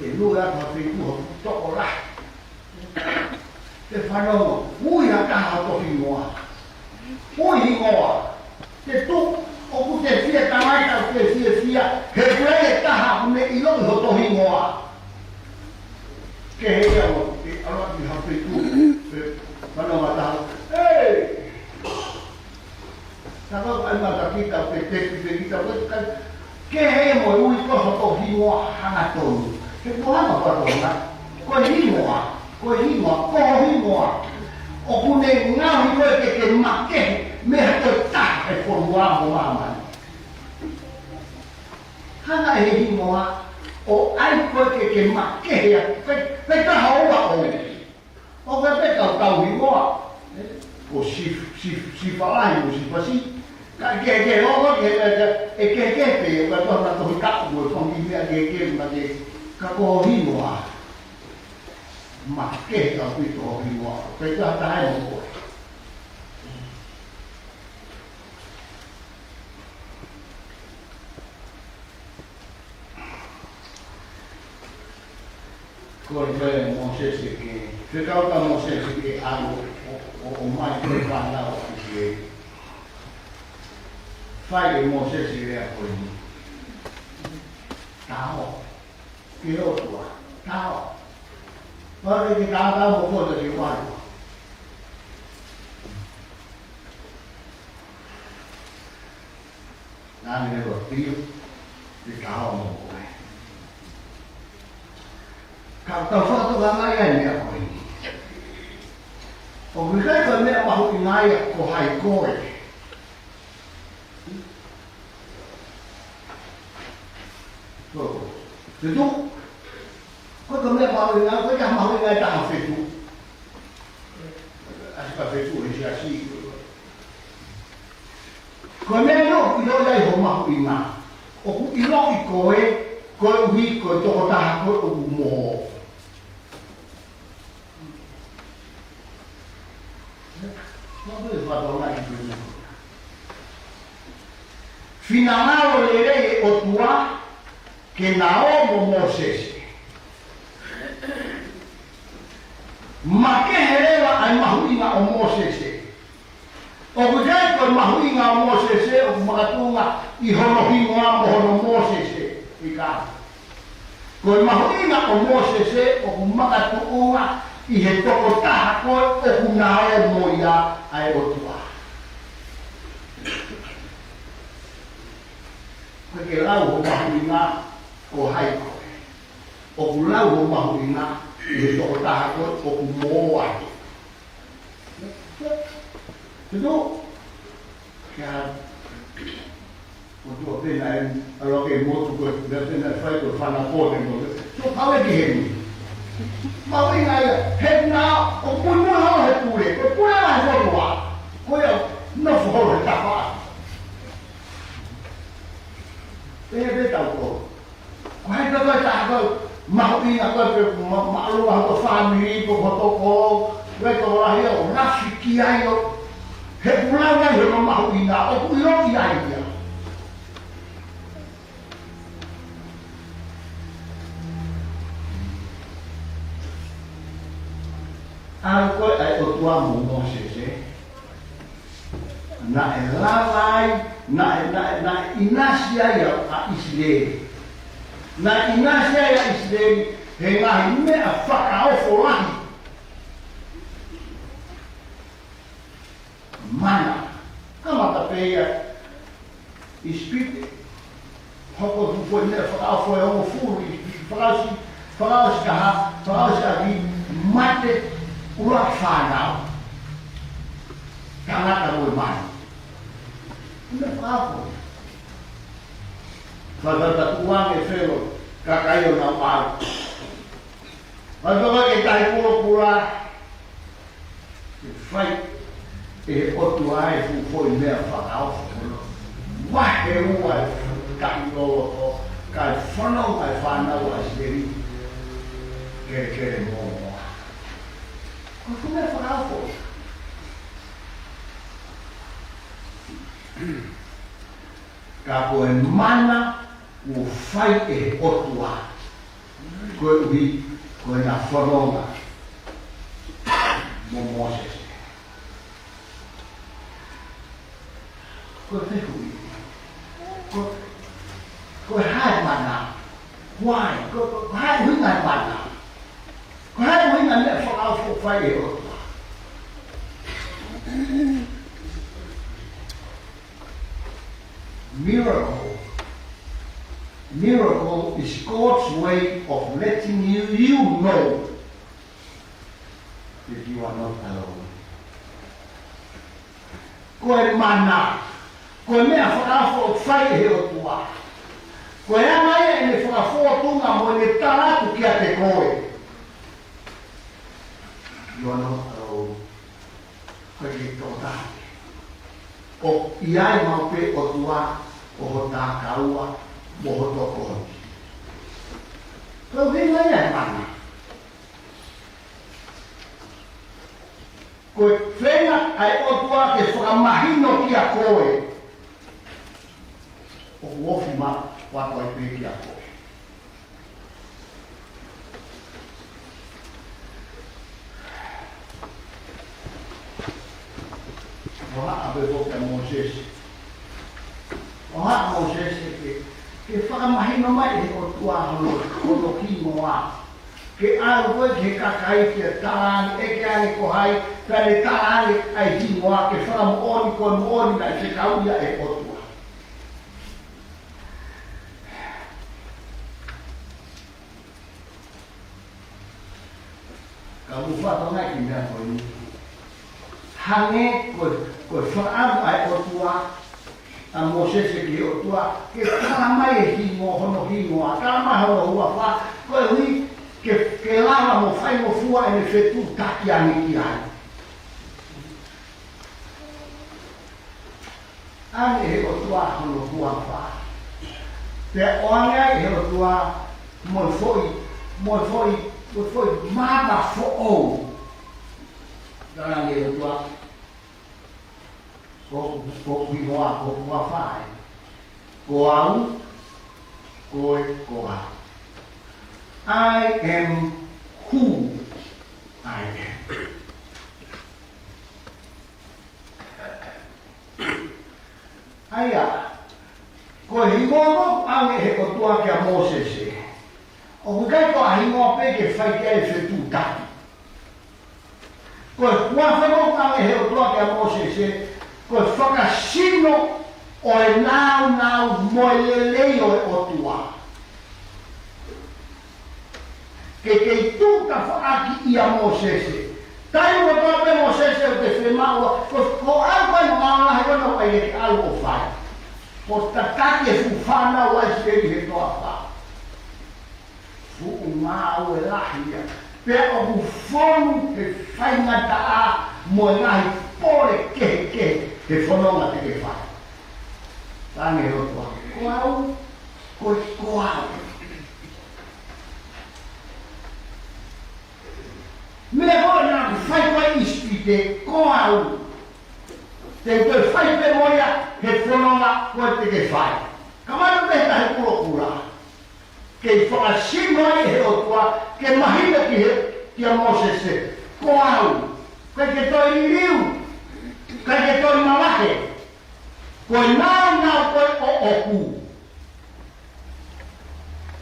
Ke lue atu ha feituʻu ʻoku tokolahi. Ke fanongo, ui ha taha hoto hingoa. Ui hingoa. Te tuʻu, ʻoku te fie tamai ka te fiefia, he ʻoku ʻi ai e taha ʻoku ne ʻiloʻi hoto hingoa. Ke he ia mo, ke ala ki ha feituʻu, ke fanongo ha taha. Hei! Ka ko e ʻai mata kita pe tepi pe kita pe ka ke he mo e ui ko hoto hingoa hangatonu. He ko hanga ko tona. Ko e hingoa, ko e hingoa, ko ho hingoa. ʻOku ne ngaohi koe ke ke makehe mei ha toe taha he fonua mo māmani. Hanga ʻe he hingoa ʻo ʻai koe ke ke makehe ʻa pe, pe taha ua ʻo ʻO ke pē kau tau hingoa. Ko Sif, Sif, Sifalahi mo Sifasi. Ka ke, ke loko ke, ke, ke, ke, ke, pē, ka ko na tohi kapu, mo e fanga kiʻi meʻa ke, ke, ma ke, ka ko hingoa. Ma ke kau pito hingoa. Pē ka tae mo koe. Ko e fai ʻe Mōsese ke, fekau ʻa Mōsese ke ʻalu ʻo, ʻo, ʻomai ko e fānau ʻa ʻIsileli. Fai ʻe Mōsese lea ko eni. Tao. Ke ʻOtua. Tao. Pare ke tao tao mo kota ke walu. Naʻa ne leva pio, te kaho mo koe. Ka tau fakatokangaʻi ʻa e meʻa ko eni. ʻOku ʻikai ko e meʻa mahuʻinga ia ko hai koe. Ko, fetuʻu. Ko e meʻa mahuʻinga, ko e mahuʻinga e taha fetuʻu. ʻAsi ka fetuʻu he siasi. Ko e meʻa ia ʻoku ʻiloʻi ai ho mahuʻinga. ʻOku ʻiloʻi koe, koeʻuhi ko e tokotaha koe ʻoku moʻo. Finangalo lelei e ʻOtua ke na ō mo Mōsese. Makehe leva ʻa e mahuʻinga ʻo Mōsese. ʻOku ʻikai ko e mahuʻinga ʻo Mōsese ʻoku makatuʻunga ʻi hono hingoa mo hono Mōsese. Ko e mahuʻinga ʻo Mōsese ʻoku makatuʻunga ʻi he tokotaha ko ē ʻoku na ō mo ia ʻa e ʻOtua. Ko e ke lau hoʻo mahuʻinga ko hai koe. ʻOku lau hoʻo mahuʻinga ʻi he tokotaha ko ē ʻoku mo ō ai. Tutu, kia, ʻotua pē naʻe, ʻalu hake motu ko ē, meʻa pē naʻe fai ko e fana pō te motu. So, pau e ki heni. Mahuʻinga ia, he na, ʻoku muimui holo he pule, ko e pule la he motu a. Ko ia, nofo holo he tafa. Pehē pē tau ko. Ko hai pē ko e taha ko ē mahuʻinga ko ē pe ma-, māʻolunga hoto fāmili, pe hoto kō, pe tokolahi ʻo lafi ki ai ʻo, he ʻoku lau ai hono mahuʻinga, ʻoku ʻilo ki ai ia. ʻAlu ko ē ʻa e ʻOtua mo Mōsese, naʻe lava ai, naʻe, naʻe, naʻe ʻinasi ai ʻa, ʻa ʻIsileli. Naʻe ʻinasi ai ʻa ʻIsileli, he ngaahi meʻa fakaofo lahi. Mana, kamata pē ia, ʻIsipite. Hoko e fuʻu foʻi meʻa fakaofo ʻe hongofulu ʻi, fakaʻosi, fakaʻosi taha, fakaʻosi ʻapi, mate, ʻuluaki fānau. Tangata mo e manu. Meʻa fakaofo. Fai, fai, fai tuʻu ange Felo, kakai ʻo nau ʻalu. Fai, fai, fai, ke tahi pulopula. Ke fai ʻe he ʻOtua e fuʻu foʻi meʻa fakaofo ko ē. Vahe ua e taʻiloloto, kae fanongo e fānau ʻa ʻIsileli. Kelekele mōmoa. Ko e fuʻu meʻa fakaofo. Ka ko e mana kuo fai ʻe he ʻOtua. Koeʻuhi, ko ʻena fononga mo Mōsese. Ko e fehuʻi. Ko, ko e hā e mana? Why? Ko, ko, ko e hā e ʻuhinga e mana? Ko e hā e ʻuhinga e meʻa fakaofo ʻoku fai ʻe he ʻOtua? Miracle. Miracle is God's way of letting you, you know that you are not alone. Ko e mana, ko e meʻa fakaofo ʻoku fai ʻe he ʻOtua. Ko e anga ia ʻene fakafōtunga mo ʻene tala atu kiate koe. You are not alone. Ko e ke tokotaha. ʻOku ʻi ai maʻu pē ʻOtua ʻo ho takaua mo ho tokoni. Ko e ʻuhinga ia e mana. Ko e feinga ʻa e ʻOtua ke fakamahino kiate koe. ʻOku ofi maʻu ʻa koe pē kiate koe. ʻOhā ʻa pē foki ʻa Mōsese. ʻOhā ʻa Mōsese ke, ke fakamahino mai ʻe he ʻOtua hono, hono hingoa. Ke ʻalu koe ki he kakai ke talaange, ʻeke ange ko hai, pea ne talaange ʻa e hingoa, ke fakamoʻoni ko e moʻoni naʻe fekau ia ʻe he ʻOtua. Ka u fatonga ki he meʻa ko eni. Hangē ko, ko e fakaʻamu ʻa e ʻOtua, ʻa Mōsese ki he ʻOtua, ke tala mai e hingoa, hono hingoa, tala mai hono huafa, koeʻuhi ke, ke lava mo faingofua ʻene fetuʻutaki ange ki ai. ʻAnge ʻe he ʻOtua hono huafa. Pea ʻoange ai ʻe he ʻOtua mo e foʻi, mo e foʻi, mo e foʻi maama foʻou. Talaange ʻe he ʻOtua, ko, ko, ko hoku hingoa, ko hoku huafa ē. Ko au, ko e, ko au. I am who I am. ʻA ia, ko e hingoa ʻoku ʻoange ʻe he ʻOtua kia Mōsese. fai ki ai e fetuʻutaki. Ko e huafa ʻoku ʻoange ʻe he ʻOtua kia Mōsese, ko e fakasino ʻo e nāunau mo e lelei ʻo e ʻOtua. Ke kei tuʻu tafaʻaki ʻia Mōsese. Taimi kotoa pē Mōsese ʻoku te fiemaʻu, ko, ko au ko e ngāue lahi ko ena ʻoku ʻikai ke ʻalu ʻo fai. Ko e tataki e fuʻu fānau ʻa ʻIsileli he toafa. Fuʻu ngāue lahi ia. Pea ʻoku fonu he faingataʻa mo e ngaahi pole kehekehe he fononga te ke fai. Tangi he ʻOtua. Ko au, ko, ko au. Meʻa ko ena naʻa ku fai ko ē ʻi ʻIsipite, ko au. Te u toe fai pē mo ia he fononga ko ē te ke fai. Ka manu pē tahi kulokula. Kei fakasino ai ʻe he ʻOtua, ke mahino ki he, kia Mōsese, ko au, ʻikai ke toe liliu, ʻikai ke toe malahe, ko e nāunau ko ē ʻoʻoku.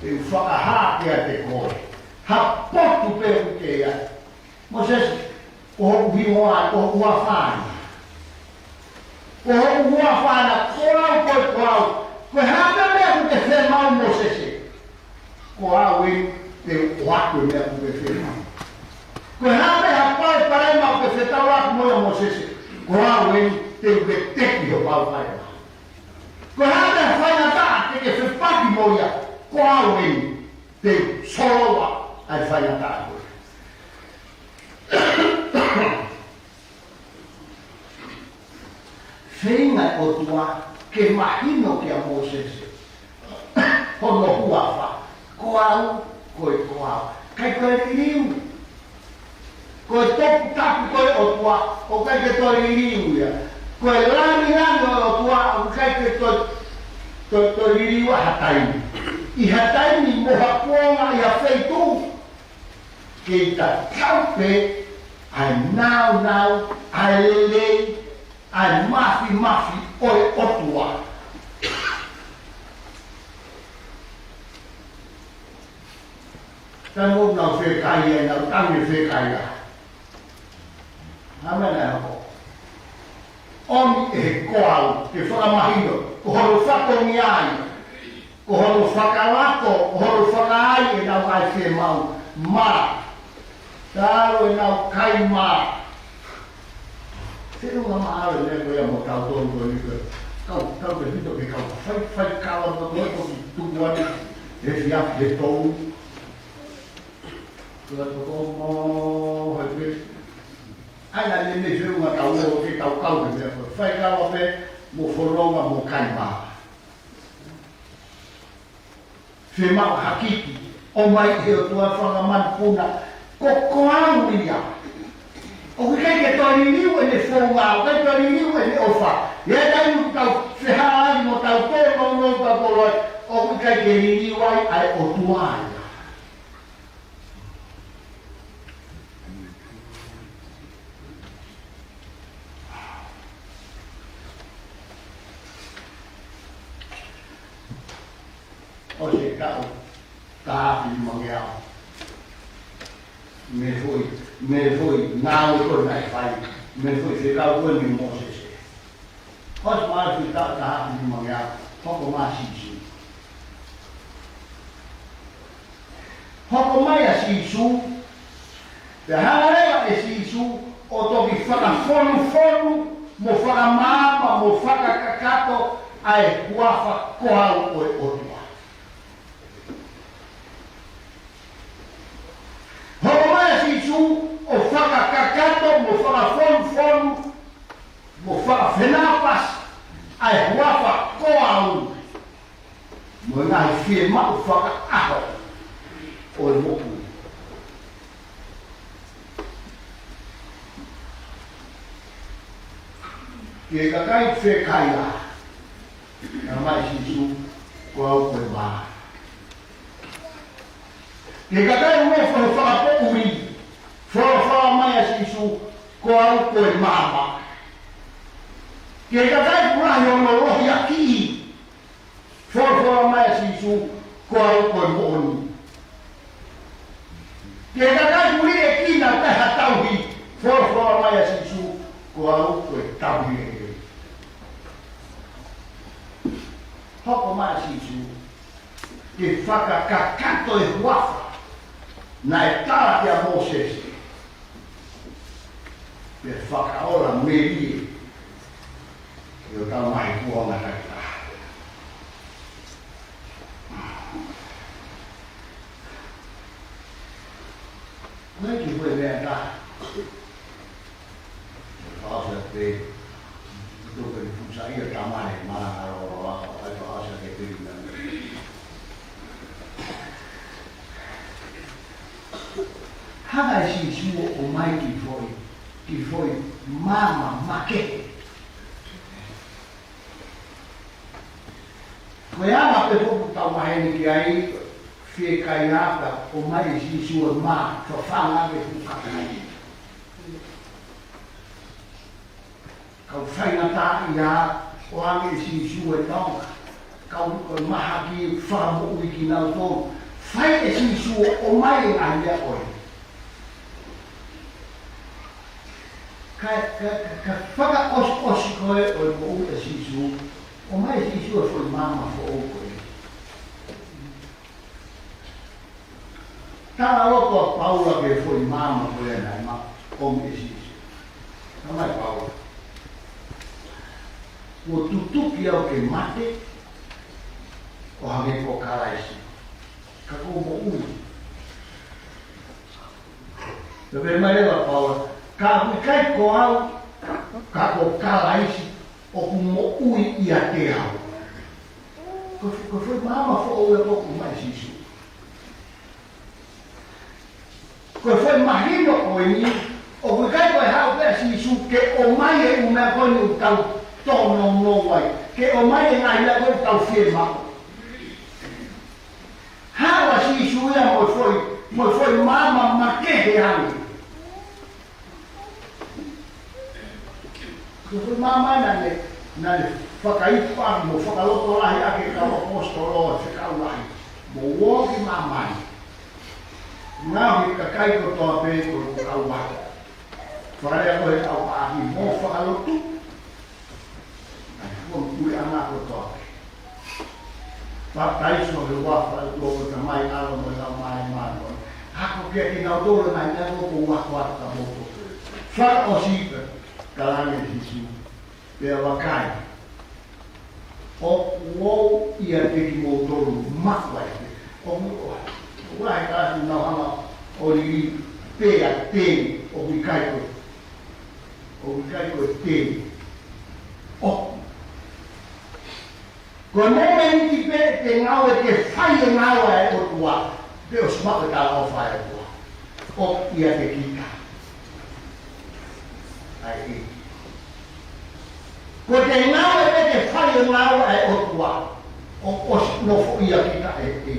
Te u fakahā kiate koe ha potu pē ʻoku ke ʻi ai. Mōsese, ko hoku hingoa, ko hoku huafa ena. Ko hoku huafa ena, ko au, ko e, ko au. Ko e hā pē meʻa ʻoku ke fiemaʻu Mōsese, ko au eni te u ʻoatu e meʻa ʻoku ke fiemaʻu. Ko e hā pē ha palopalema ʻoku ke fetaulaki mo ia Mōsese, ko au eni te u veteki hoʻo palopalema. Ko e hā pē ha faingataʻa te ke fepaki mo ia, ko au eni te u soloa ʻa e faingataʻa ko ē. Feinga e ʻOtua ke mahino kia Mōsese hono huafa, ko au, ko e ko au. ʻIkai toe liliu. Ko e toputapu ko ē ʻo e ʻOtua, ʻoku ʻikai ke toe liliu ia. Ko e langilangi ʻo e ʻOtua, ʻoku ʻikai ke toe, toe, toe liliu ʻi ha taimi. ʻI ha taimi mo ha kuonga ʻi ha feituʻu, kei tatau pē ʻa e nāunau, ʻa e lelei, ʻa e māfimafi ʻo e ʻOtua. Taimi ʻoku nau fekaia, nau tangi fekaia. Hā e meʻa naʻe hoko? ʻOmi ʻe he ko au ke fakamahino, ko hono fatongia ia. Ko hono fakalato, ko hono fakaai ʻenau kai fiemaʻu mā. Talu ʻenau kai mā. Feʻunga mahalo e meʻa ko ia mo tautolu ko eni ko e kau, kau tefito ke kau fai, faikava mo e toki tuku atu he efiafi he tolu. Ko e toko mo he pe. ʻAi naʻa ne mei feʻunga tau o ke tau kau he meʻa ko e faikava pē mo fononga mo kai mā. Fiemaʻu ha kiki, ʻomai ʻe he ʻOtua fanga manupuna, ko, ko au ia. ʻOku ʻikai ke toe liliu ʻene founga, ʻoku ʻikai toe liliu ʻene ʻofa. ʻI he taimi ʻoku tau fehālaaki mo tautolu, mo tautolu ai, ʻoku ʻikai ke liliu ai ʻa e ʻOtua ia. ʻOsi e taʻu taha afe nimangeau. Mei he foʻi, mei he foʻi ngāue ko ē naʻe fai, mei he foʻi fekau ko eni ʻa Mōsese. ʻOsi mai e foʻi taʻu taha afe nimangeau, hoko mai ʻa Sīsū. Hoko mai ʻa Sīsū, pea hanga leva ʻe Sīsū ʻo toki fakafonufonu, mo fakamaama, mo fakakakato ʻa e huafa ko au ʻo e ʻOtua. Hoko mai ʻa Sīsū ʻo fakakakato, mo fakafonufonu, mo fakafenāpasi ʻa e huafa ko au, mo e ngaahi fiemaʻu fakaʻaho ʻo e moʻui. Ki he kakai fekaia, naʻe ʻomai ʻe Sīsū, ko au ko e mā. Ki he kakai ʻoku nofo he fakapoʻuli, folofola mai ʻa Sīsū, ko au ko e maama. Ki he kakai ʻoku lahi hono lohiakiʻi, folofola mai ʻa Sīsū, ko au ko e moʻoni. Ke kakai muli e kina pē ha tauhi, folofola mai ʻa Sīsū, ko au ko e tauhi lelei. Hoko mai ʻa Sīsū, ke fakakakato e huafa naʻe tala kia Mōsese, ke fakaola melie ʻi hotau ngaahi kuonga takitaha. Naʻe ʻi ai e meʻa ʻe taha. Fakaʻosi pē, tuku ni fusa ia tamale, malanga loloa, ʻai fakaʻosi ke pili na. Hanga ʻe Sīsū ʻo ʻomai kiʻi foʻi, kiʻi foʻi maama makehe. Ko e ala pē ʻoku tau maheni ki ai, fiekaia pea ʻomai ʻe Sīsū e mā, fafanga ke fuka kai. Kau faingataʻaʻia, ʻoange ʻe Sīsū e tonga. Kau ko e mahaki, fakamoʻui kinautolu. Fai ʻe Sīsū ʻo ʻomai e ngaahi meʻa ko ē. Ka, ka, ka, ka fakaʻosiʻosi ko ē ʻo e moʻui ʻa Sīsū, ʻomai ʻe Sīsū e foʻi maama foʻou ko ē. Tala loto ʻa Paula ki he foʻi maama ko ē naʻe maʻu ʻe Sīsū. Talamai ʻe Paula, kuo tutuki au ke mate, ʻo hangē ko Kalaisi, ka kuo u moʻui. Pea pehē mai leva ʻa Paula, ka ʻoku ʻikai ko au, ka ko Kalaisi ʻoku moʻui ʻiate au. Ko, ko e foʻi maama foʻou ia ʻoku ʻomai ʻe Sīsū. Ko e foʻi mahino ko eni, ʻoku ʻikai ko e haʻu pē ʻa Sīsū ke ʻomai e ʻū meʻa ko eni ʻoku tau tōnounou ai, ke ʻomai e ngaahi meʻa ko eni ʻoku tau fiemaʻu. Haʻu ʻa Sīsū ia mo e foʻi, mo e foʻi maama makehe ange. Ko e foʻi maama naʻe, naʻe fakaipu ʻaki mo fakalotolahi ʻaki ʻe he kau ʻaposetolo ʻa e fekau lahi. Mou ō ki māmani. Ngaohi e kakai kotoa pē ko e kau ʻaho. Fakalea ko e kau ʻaho mo fakalotu. ʻAi, ko e puleʻanga kotoa pē. Papitaiso he huafa ʻo e ʻOtua, ʻo e Tamai, ʻAlo mo e Laumālie Māʻoniʻoni. Ako kiate kinautolu ʻa e ngaahi meʻa ko ē kuo u ako atu kia moutolu. Fakaʻosi pē, talamai ʻe Sīsū, pea vakai, ʻoku ou ʻiate kimoutolu maʻu ai pē. ʻOku, ʻoku ʻi ai e kau ʻaho ʻoku nau hanga ʻo liliu pē ʻa e temi, ʻoku ʻikai ko e, ʻoku ʻikai ko e temi. ʻOku Ko e mōmeniti pē te ngāue ke fai e ngāue ʻa e ʻOtua, pea ʻosi maʻu e talaʻofa ʻa e ʻOtua. ʻOku ʻiate kita ʻa e ʻEiki. Ko e te ngāue pē ke fai e ngāue ʻa e ʻOtua, ʻoku ʻosi nofoʻia kita ʻe he ʻEiki.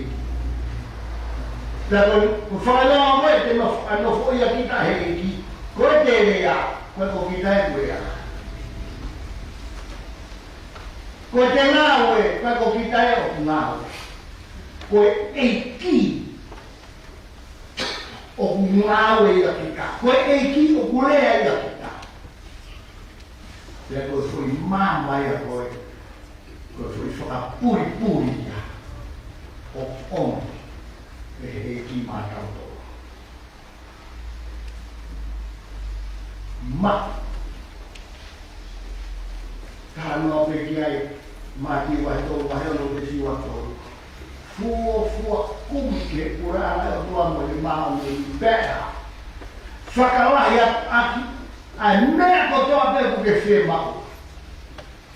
Pea ko e, ko e fakalea ko ē te nofo-, ʻa nofoʻia kita ʻe he ʻEiki, ko e te lea, ko e ko kita ē ʻoku lea. Ko e te ngāue, ko e ko kita ē ʻoku ngāue. Ko e ʻEiki ʻoku ngāue ʻia kita. Ko e ʻEiki ʻoku lea ʻia kita. Pea ko e foʻi maama ia ko ē, ko e foʻi fakapulipuli ia ʻoku ʻomi ʻe he ʻEiki maʻatautolu. Maʻu. Talanoa pē ki ai, Mātiu vahe tolu, vahe ono, veesi ua tolu. Fuofua kumi ki he puleʻanga ʻo e ʻOtua mo ʻene māʻoniʻoni pea fakalahi atu ʻaki ʻa e meʻa kotoa pē ʻoku ke fiemaʻu.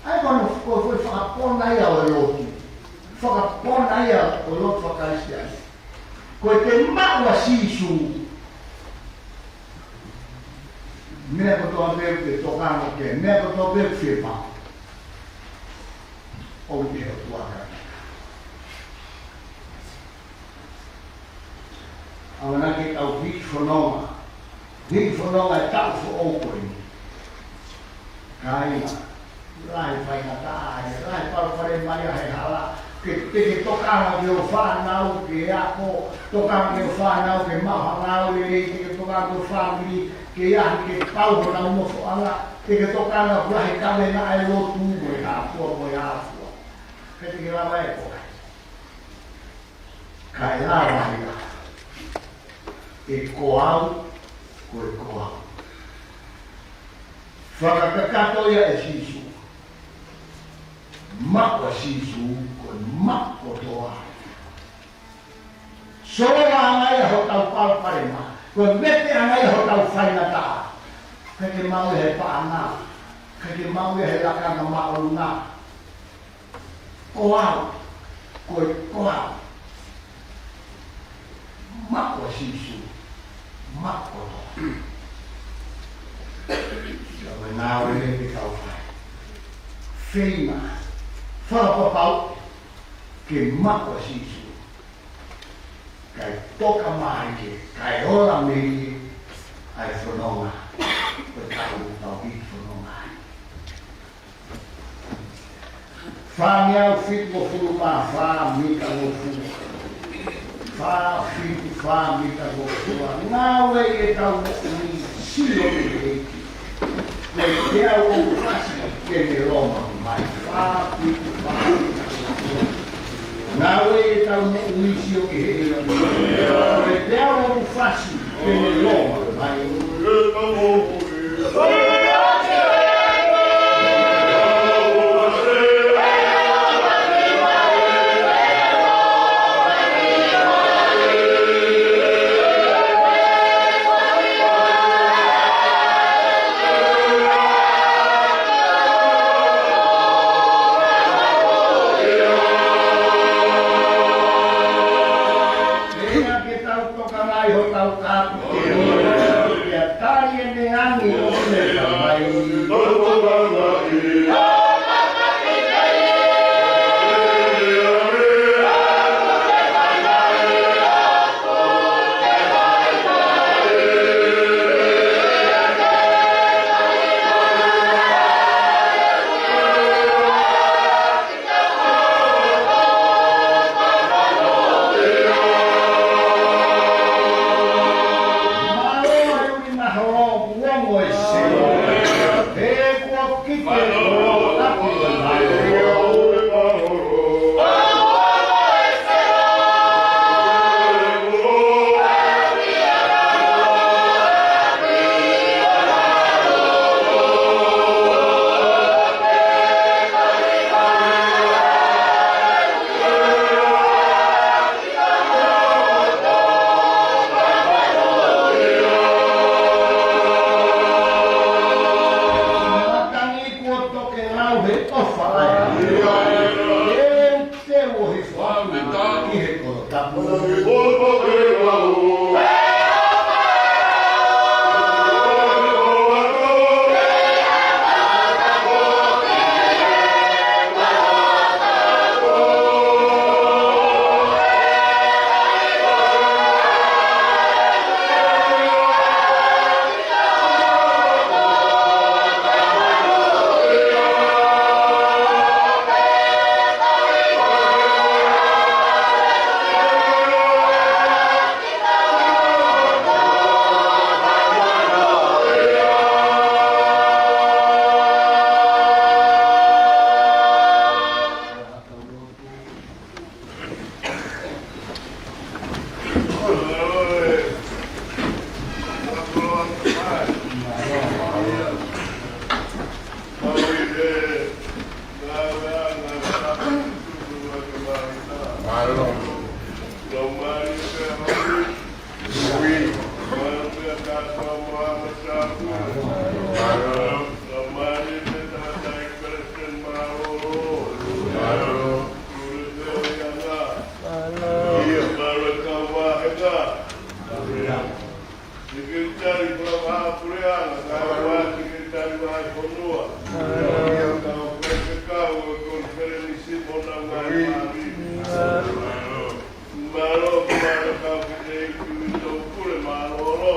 ʻA ia ko hono, ko, ko e fakapona ia ʻo e lotu. Fakapona ia ʻo e lotu faka-Kalisitiane. Ko e te maʻu ʻa Sīsū, meʻa kotoa pē ʻoku ke tokanga ki ai, meʻa kotoa pē ʻoku ke fiemaʻu, ʻoku ke ʻOtua ka. ʻAmanaki ke tau hiki fononga. Hiki fononga e taʻu foʻou ko eni. Kāinga, lahi faingataʻaʻia, lahi palopalema ia he hala, Ke, te ke tokanga ki hoʻo fānau ke ako, tokanga ki hoʻo fānau ke maʻu ha ngāue lelei, te ke tokanga ki ho fāmili ke ʻalu ke pau honau nofoʻanga, te ke tokanga ki he kavenga ʻa e lotu mo e hā fua, mo e hā fua. Pea te ke lava ʻe koe. Kae lava ia. ʻE ko au, ko e ko au. Fakakakato ia ʻe Sīsū. Maʻu ʻa Sīsū, ko e maʻu kotoa. Solovaʻanga ia hotau palopalema, ko e veteʻanga ia hotau faingataʻa. ʻIkai ke maʻu ia he paʻanga, ʻikai ke maʻu ia he lakanga māʻolunga. Ko au, ko e ko au. Maʻu ʻa Sīsū, maʻu kotoa. Ka ko e ngāue lelei ke tau fai. Feinga, fakapapauʻi ke maʻu ʻa Sīsū. Kae toka mai ke, kae ola mei ai ʻa e fononga. Ko e tau, tau hiki fononga ai. Fāngeau fitungofulu mā fā, mita ngofulu. Fā fitu fā, mita ngofulu. Ngāue ʻi heʻetau moʻui sio ki he ʻEiki. Ko e teau ʻoku fasi ke ne loma mai. Fā fitu fā, mita ngofulu. Ngāue ʻi heʻetau moʻui sio ki he ʻEiki. Ko e teau ʻoku fasi ke ne loma mai. Pea ke tau toka mai hotau kapu. Pea tali ʻene angi ʻo ne tau mai. Matangi kuo tokelau he ʻofa ʻa e ʻEiki. Te u ʻohifo atu ki he kolo tapu. Sekelitali Puleʻanga, Kaewa Sekelitali Vahefonua, Kau Faifekau ʻo e Konifelenisi mo honau ngaahi fāmili. Mālō, mālō, kau ki te iku i tō pule, mālō, mālō.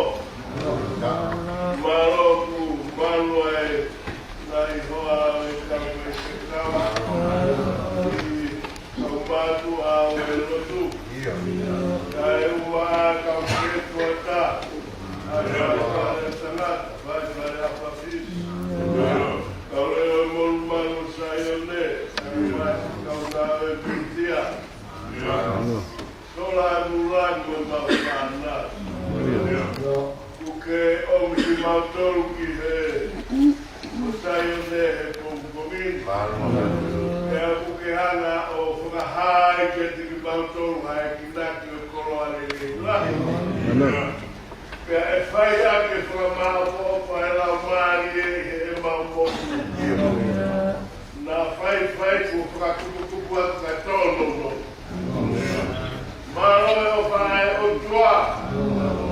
Mālō ku, mālō e, nai hoa e kau mai se kau. I, kau mā, Fai fale tangata, fai fale ʻapapisi. Kau leʻo monumanu Saione, kau masi kau naʻe pitia. Sola e mula ni mo e mau kāna. Kuo ke ʻomi kimautolu ki he ʻo Saione he pongipongi ni. Pea kuo ke hanga ʻo fakahā kiate kimautolu ʻa e kinautolu ʻo e koloa lelei lahi. Pea ʻe fai ʻaki e fakamāʻopoʻopo ʻa e Laumālie ʻi heʻemau moʻui. Naʻa faifai kuo fakakupukupu atu kae tōnounou. Mālō e ʻofa ʻa e ʻOtua. Mālō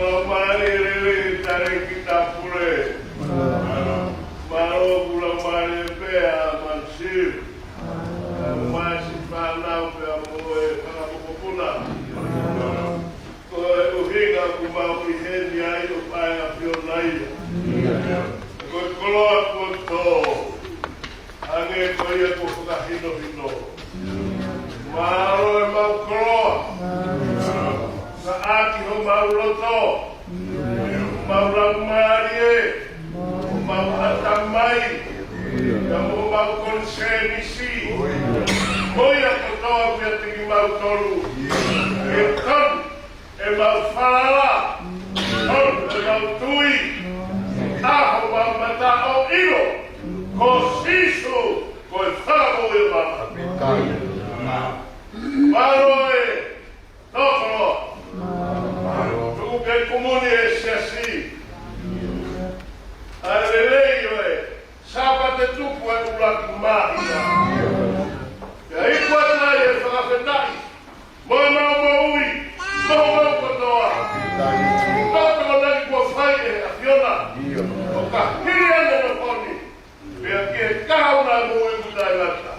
Laumālie lelei, talēkita pule. Mālō ʻoku Laumālie pē ʻa Mansfield. Mālō e siʻi fānau pea mo e fanga mokopuna. Ko e ʻuhinga ʻoku mau ʻi heni ai ʻoku ʻa e ʻAfiona ia. Ko e koloa kuo tō, hangē ko ia kuo fakahinohino. Mālō e mau koloa. Ka ʻaki homau loto, homau laumālie, homau ʻatamai, pea mo homau konisēnisi. Ko ia kotoa ʻoku ʻiate kimautolu. ʻE tonu ʻemau falala, tonu ʻemau tui, ʻa homau mata ʻo ʻilo, ko Sīsū, ko e Fakamoʻui ʻo e māmani. Mālō e tokoloa. Tuku ke kumuni e siasi ʻa e lelei ʻo e Sāpate Tupu ʻa e ʻuluaki māhina. Pea iku atu ai e fakafetaʻi mo ʻemau moʻui, mo homau kotoa. Tokoni kuo fai ʻe he ʻAfiona, ʻo ka hili ʻene nofo ni, pea ki he kahaʻu ʻo e moʻui ʻoku taʻengata.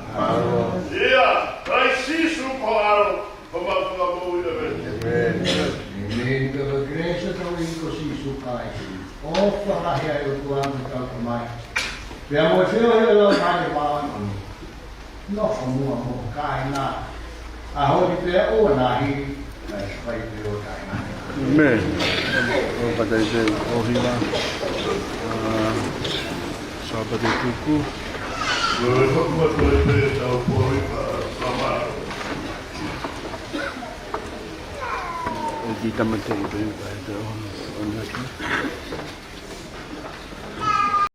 ʻIa Kalaisi Sīsū ko e ʻAlo, ko homau Fakamoʻui, ʻēmeni. ʻĒmeni. Pea ko e kelesi ʻa hotau ʻEiki ko Sīsū Kalaisi, ʻofa lahi ʻa e ʻOtua mo e tau Tamai, pea mo e feohi ʻa e Laumālie Māʻoniʻoni, nofomuʻa mo e kāinga ʻa holi pea ʻoua naʻa hili, kae fai pē ʻo taʻengata. ʻĒmeni. ʻOku tau ʻi he ʻohipa ʻa e Sāpate Tupu. ʻE ki tamate i pē, ʻe te ʻoho, ʻoho atu.